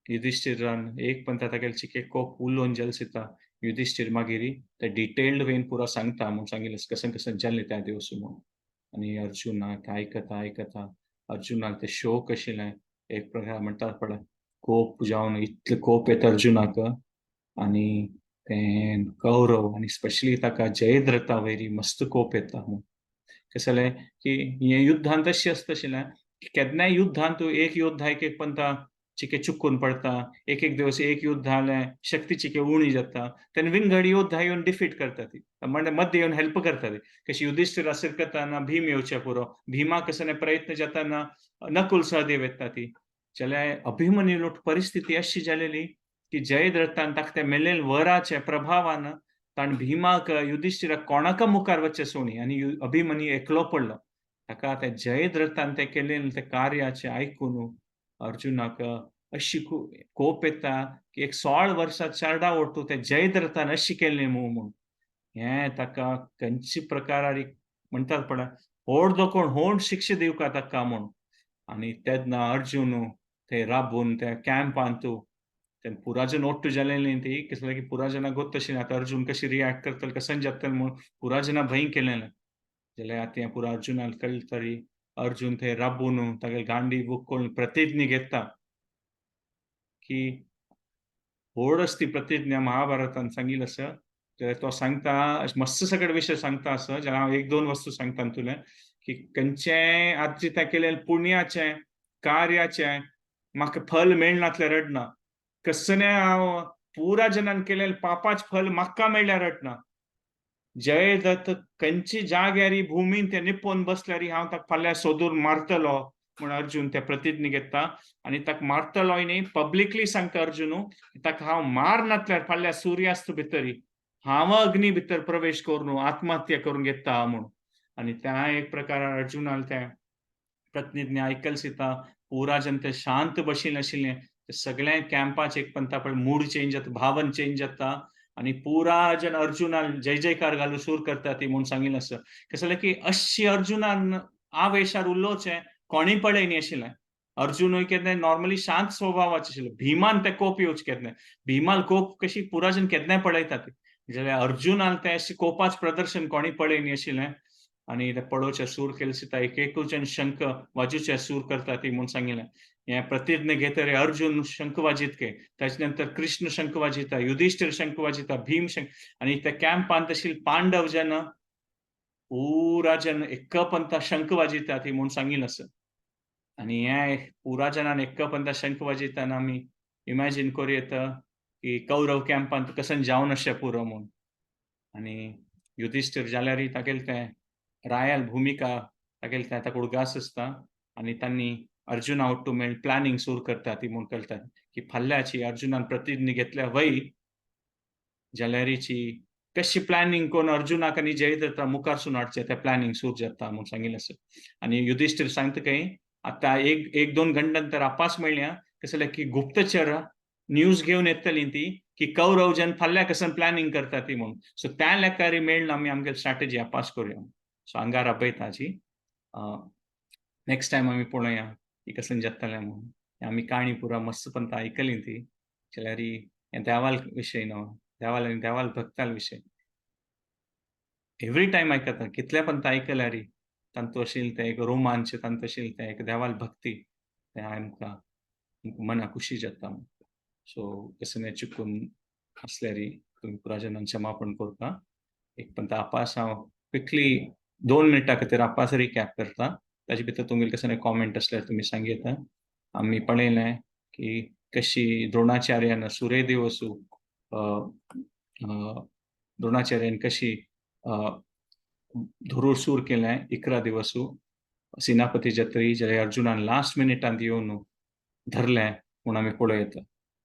युधिष्ठिरान एक पण तागेले चिके कोप उलोवन जेल दिता. युधिष्ठिर मागीर ते डिटेल्ड वेन पुरा सांगता म्हूण सांगिल्लें कशें कशें जालें त्या दिवस म्हणून. आनी अर्जुनाक आयकता आयकता अर्जुनाक ते शोक आशिल्लें एक प्रकार म्हणटात पळय कोप जावन इतले कोप येता अर्जुनाक. आनी तें कौरव आनी स्पेशली ताका जयद्रथा वयरी मस्त कोप येता म्हणून. कशें जालें की हें युद्धांत अशें आसता आशिल्लें की केन्नाय युद्धांत एक योद्धा एक एक पंता चिके चुकून पडता, एक एक दिवस एक युद्ध जालें शक्ती चिके उणी जाता तेन्ना विंगड योद्धा येवन डिफीट करता ती, म्हणजे मध्य येवन हेल्प करता ती. कशी युधिष्ठिर करताना भीम येवचे पुरो, भीमा कसने प्रयत्न जाताना नकुल सहदेव येता ती. जाल्यार अभिमन्यू परिस्थिती अशी जालेली की जयद्रथान ताका ते मेलेल वराच्या प्रभावान ताणें भीमाक युधिष्ठिराक कोणाक मुखार वचचें सोणी आनी अभिमन्यू एकलो पडलो. ताका ते जयद्रथान तें केलें ते कार्याचें आयकून अर्जुनाक अशी कोप येता की एक 16 वर्सां चारडा ओटू ते जयद्रथान अशी केल्लें मू म्हूण. हें ताका खंयचे प्रकारारी म्हणटात पळय होड दोकोण होड शिक्षा दिवका ताका म्हूण. आनी तेन्ना अर्जुन ते राबून त्या कॅम्पांत तेन्ना पुराजन ओट्टू जालेली ती कसलें की पुराजना गोत्त आशिल्लें आतां अर्जुन कशी रिएक्ट करतले कसन जातले म्हूण पुराजना भंय केलेलें. जाल्यार आतां पुरा अर्जुनाक कळ्ळें तरी अर्जुन थंय राबून तागेले गांडी बुक प्रतिज्ञा घेता की व्हड आसा ती प्रतिज्ञा महाभारतान सांगिल्लें आसा. जाल्यार तो सांगता मस्त सगळे विशय सांगता आसा जाल्यार हांव एक दोन वस्तू सांगता तुलें की खंयचें आजचे त्या केलें पुण्याचें कार्याचें म्हाका फल मेळनातलें रडना, कसने हांव पुरा जनान केलें पापाचें फल म्हाका मेळ्ळ्यार रडना. जयदत्त खंयची जाग्यारी भुमीन ते निपोवन बसल्यार हांव ताका फाल्यां सोदून मारतलो म्हूण अर्जुन ते प्रतिज्ञा घेता. आनी ताका मारतलोय न्ही पब्लिकली सांगता अर्जुन ताका हांव मारनातल्यार फाल्यां सुर्यास्त भितरी हांव अग्नी भितर प्रवेश करून आत्महत्या करून घेता म्हूण. आनी त्या एक प्रकार अर्जुनान तें प्रतिज्ञा आयकल सीता पुरा जन ते शांत बशिल्लें आशिल्लें ते सगळ्या कॅम्पाचे एक पंता पळय मूड चेंज जाता, भावन चेंज जाता आनी पुरा जन अर्जुनान जय जयकार घालून सूर करता ती म्हूण सांगिल्लें आसा. कशें जालें की अशी अर्जुनान आवेशार उलोवचें कोणी पळय न्ही आशिल्लें. अर्जुनूय केन्ना नॉर्मली शांत स्वभावाचे आशिल्लो. भीमान ते कोप येवचे केन्ना, भीमाल कोप कशी पुराजन केन्नाय पळयतात, जाल्यार अर्जुनान ते अशें कोपाच प्रदर्शन कोणी पळयनी आशिल्लें. आनी ते पळोवचे सूर केले सीता एक एकूचन शंख वाजूचे सूर करता ती म्हूण सांगिल्लें. हें प्रतिज्ञा घेतरे अर्जुन शंख वाजीत के, ताचे नंतर कृष्ण शंख वाजिता, युधिष्ठिर शंख वाजिता, भीम शंख. आनी त्या कॅम्पांत आशिल्ले पांडव जेन्ना पुरा जन एकपंथा शंख वाजिता ती म्हूण सांगिल्लें आसा. आनी हें पुरा जनान एकपंथा शंख वाजिताना आमी इमॅजीन करूं येता की कौरव कॅम्पांत कसन जावन अशें पुरो म्हूण. आनी युधिष्ठिर जाल्यारय तागेलें तें रायाल भुमिका तागेलें तें ताका उडगास आसता. आनी तांणी अर्जुना ಒಟ್ಟು मेळ प्लॅनिंग सुरू करता ती म्हूण कळटा की फाल्यांची अर्जुनान प्रतिज्ञा घेतल्या वय जाल्यारीची कशी प्लॅनिंग करून अर्जुनाक आनी जयद्रथा मुखारसून हाडचें तें प्लॅनिंग सुरू जाता म्हूण सांगिल्लें आसा. आनी युधिष्ठिर सांगता खंय आतां एक एक दोन घंट्यान तर आपास मेळ्ळ्या कसले की गुप्तचर न्यूज घेवन येतली ती की कौरव जन फाल्यां कसन प्लॅनिंग करता ती म्हूण. सो त्या लेखारी मेळ्ळो आमी आमगे स्ट्रॅटेजी आपास करुया. सो हांगा राबयता जी नेक्स्ट टायम आमी पळोवया की कसन जातलें म्हूण. आमी काणी पुरा मस्तपंत आयकली ती जाल्यार हें देवाल विशय न्हू, देवाल आनी देवाल भक्ताल विशय एवरी टायम आयकता कितल्या पंत आयकल्यार तांतू आशिल्लें तें एक रोमांच, तांतू आशिल्लें तें एक देवाल भक्ती, तें आमकां मना खुशी जाता. सो कसलें चुकून आसल्यार तुमी पुराजनान क्षमापण करता. एक पंत आपास हांव क्विकली 2 मिनटां खातीर आपास रिकॅप करता, ताजे भितर तुमगेले कसले कॉमेंट आसल्यार तुमी सांगयता. आमी पळयलें की कशी द्रोणाचार्यान सुरेदेव वसू द्रोणाचार्यान कशी धुरूर सूर केलें 11 दिवसू सेनापती जत्री, जाल्यार अर्जुनान लास्ट मिनिटांत येवन धरलें म्हूण आमी पळयता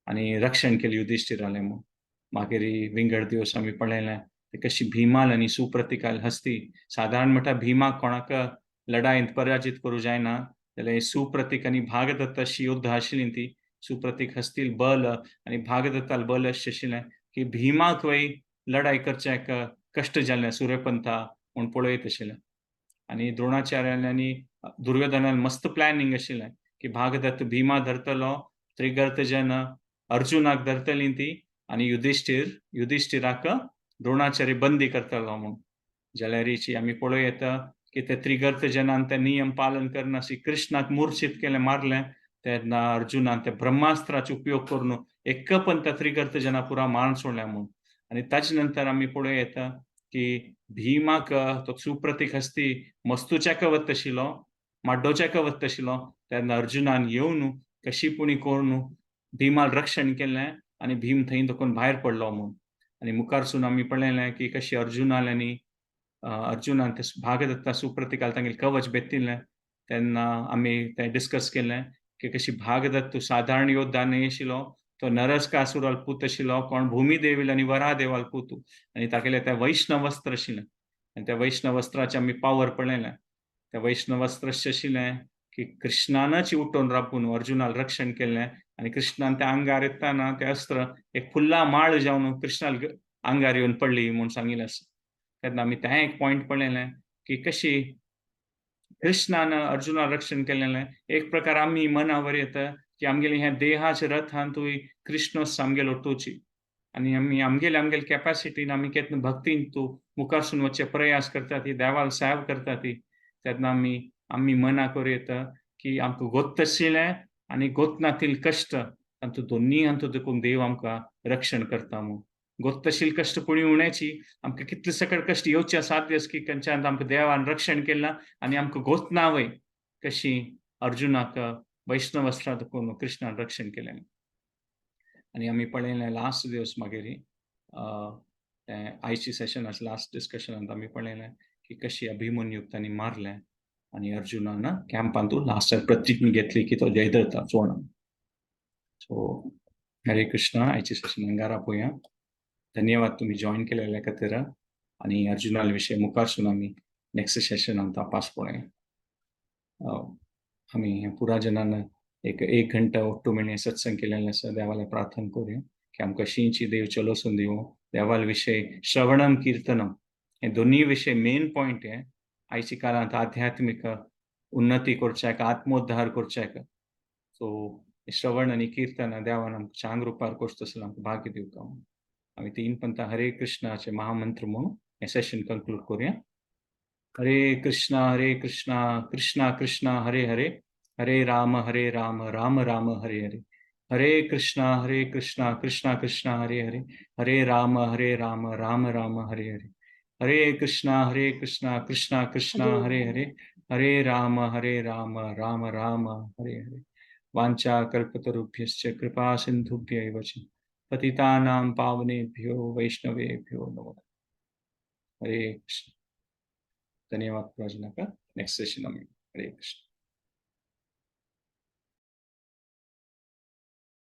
आनी रक्षण केलें युधिष्ठिरालें म्हूण. मागीर विंगड दिवस आमी पळयलें ते कशी भीमाल आनी सुप्रतिकाल हस्ती, सादारण म्हणटा भीमाक कोणाक लढायेंत पराजीत करूं जायना, जाल्यार सुप्रतीक आनी भागदत्त अशी योद्धा आशिल्ली ती सुप्रतीक हस्तील बल आनी भागदत्ताल बल अशें आशिल्लें की भीमाक वय लढाई करचें कश्ट जालें सूर्यपंथा म्हूण पळयत आशिल्लें. आनी द्रोणाचार्यान आनी दुर्योधनान मस्त प्लॅनिंग आशिल्लें की भागदत्त भीमा धरतलो, त्रिगर्त जन अर्जुनाक धरतली ती आनी युधिष्ठिराक द्रोणाचार्य बंदी करतलो म्हूण. जाल्यारीची आमी पळोवं येता की ते त्रिगर्त जनान ते नियम पालन करनासी कृष्णाक मूर्छित केलें, मारलें, तेन्ना अर्जुनान ते ब्रह्मास्त्राचो उपयोग करून एक पण त्या त्रिगर्त जना पुरा मारून सोडल्या म्हूण. आनी ताचे नंतर आमी पळोवं येता की भीमाक तो सुप्रतीक हस्ती मस्तूच्याक वत आशिल्लो, माड्डोच्याक वत आशिल्लो, तेन्ना अर्जुनान येवन कशी पुणी करून भीमाल रक्षण केलें आनी भीम थंय देखून भायर पडलो म्हूण. आनी मुखारसून आमी पळयलें की कशी अर्जुनान आनी अर्जुनान ते भागदत्ता सुप्रतिकाल तांगेलें कवच बेतिल्लें, तेन्ना आमी तें डिस्कस केलें की कशी भागदत्त साधारण योद्धा न्हय आशिल्लो, तो नरकासुराल पूत आशिल्लो, कोण भूमिदेवील आनी वरादेवाल पूत, आनी तागेलें तें वैष्णव वस्त्र आशिल्लें आनी त्या वैष्णव वस्त्राचें आमी पावर पळयलें. त्या वैष्णव वस्त्र अशें आशिल्लें की कृष्णानच उठोवन राबून अर्जुनाल रक्षण केलें आनी कृष्णान त्या आंगार येतना तें अस्त्र एक फुल्ला माळ जावन कृष्णाल आंगार येवन पडली म्हूण सांगिल्लें आसा. तेन्ना आमी तें एक पॉयंट पळयलें की कशी कृष्णान अर्जुनाक रक्षण केलेलें. एक प्रकार आमी मनावर येता की आमगेले ह्या देहाच्या रथांतूय कृष्ण आमगेलो टोची आनी आमी आमगेले आमगेले कॅपॅसिटीन आमी केन्ना भक्तीन तूं मुखारसून वचचे प्रयास करता ती देवाल सेव करता ती, तेन्ना आमी आमी मना करूं येता की आमकां गोत्त आशिल्लें आनी गोतनातील कश्ट तांतू दोन्ही हातूंत देखून देव आमकां रक्षण करता म्हूण. गोत्तशील कश्ट पुणी उण्याची आमकां कितले सकट कश्ट येवचे साध्य की खंयच्यान आमकां देवान रक्षण केलां आनी आमकां गोतना वय कशी अर्जुनाक वैष्णव वस्त्रां देखून कृष्णान रक्षण केलें. आनी आमी पळयलें लास्ट दिवस मागीर आयची सेशन आसा लास्ट डिस्कशनांत आमी पळयलें की कशी अभिमन्यूक तांणी मारलें आनी अर्जुनान कॅम्पांतू लास्टाक प्रतिज्ञा घेतली की तो जयद्रथा चोण. सो हरे कृष्णा. आयची सेशन हांगा रापोया. धन्यवाद तुम्ही जॉईन केलेल्या खातीर आनी अर्जुना विशय मुखारसून आमी नेक्स्ट सेशनांत तपास पळोवया. आमी पुरा जनान एक एक घंटा ಒಟ್ಟು मेळ्ळे सत्संग केलेलें आसा. देवाला प्रार्थना करूया की आमकां शींची देव चलोसून दिवं. देवाल विशय श्रवणम कीर्तनम हे दोन्ही विशय मेन पॉयंट हे आयच्या काळांत आध्यात्मिक उन्नती करच्याक, आत्मोद्धार करच्याक. सो श्रवण आनी कीर्तन देवान आमकां चांग रुपार कोश तसलो आमकां भाग्य दिवका. आमी तीन पंता हरे कृष्णाचे महामंत्र म्हणून हें सेशन कंक्लूड करूया. हरे कृष्णा हरे कृष्णा कृष्णा कृष्णा हरे हरे, हरे राम हरे राम राम राम हरे हरे, हरे कृष्णा हरे कृष्णा कृष्णा कृष्णा हरे हरे, हरे राम हरे राम राम राम हरे हरे, हरे कृष्णा हरे कृष्णा कृष्णा कृष्णा हरे हरे, हरे राम हरे राम राम राम हरे हरे. वाञ्छा कल्पतरुभ्यश्च कृपा सिन्धुभ्य एव च पतितानां पावनेभ्यो वैष्णवेभ्यो नमो नमः. हरे कृष्ण. धन्यवाद प्रयोजना का. नेक्स्ट सेशन में हरे कृष्ण.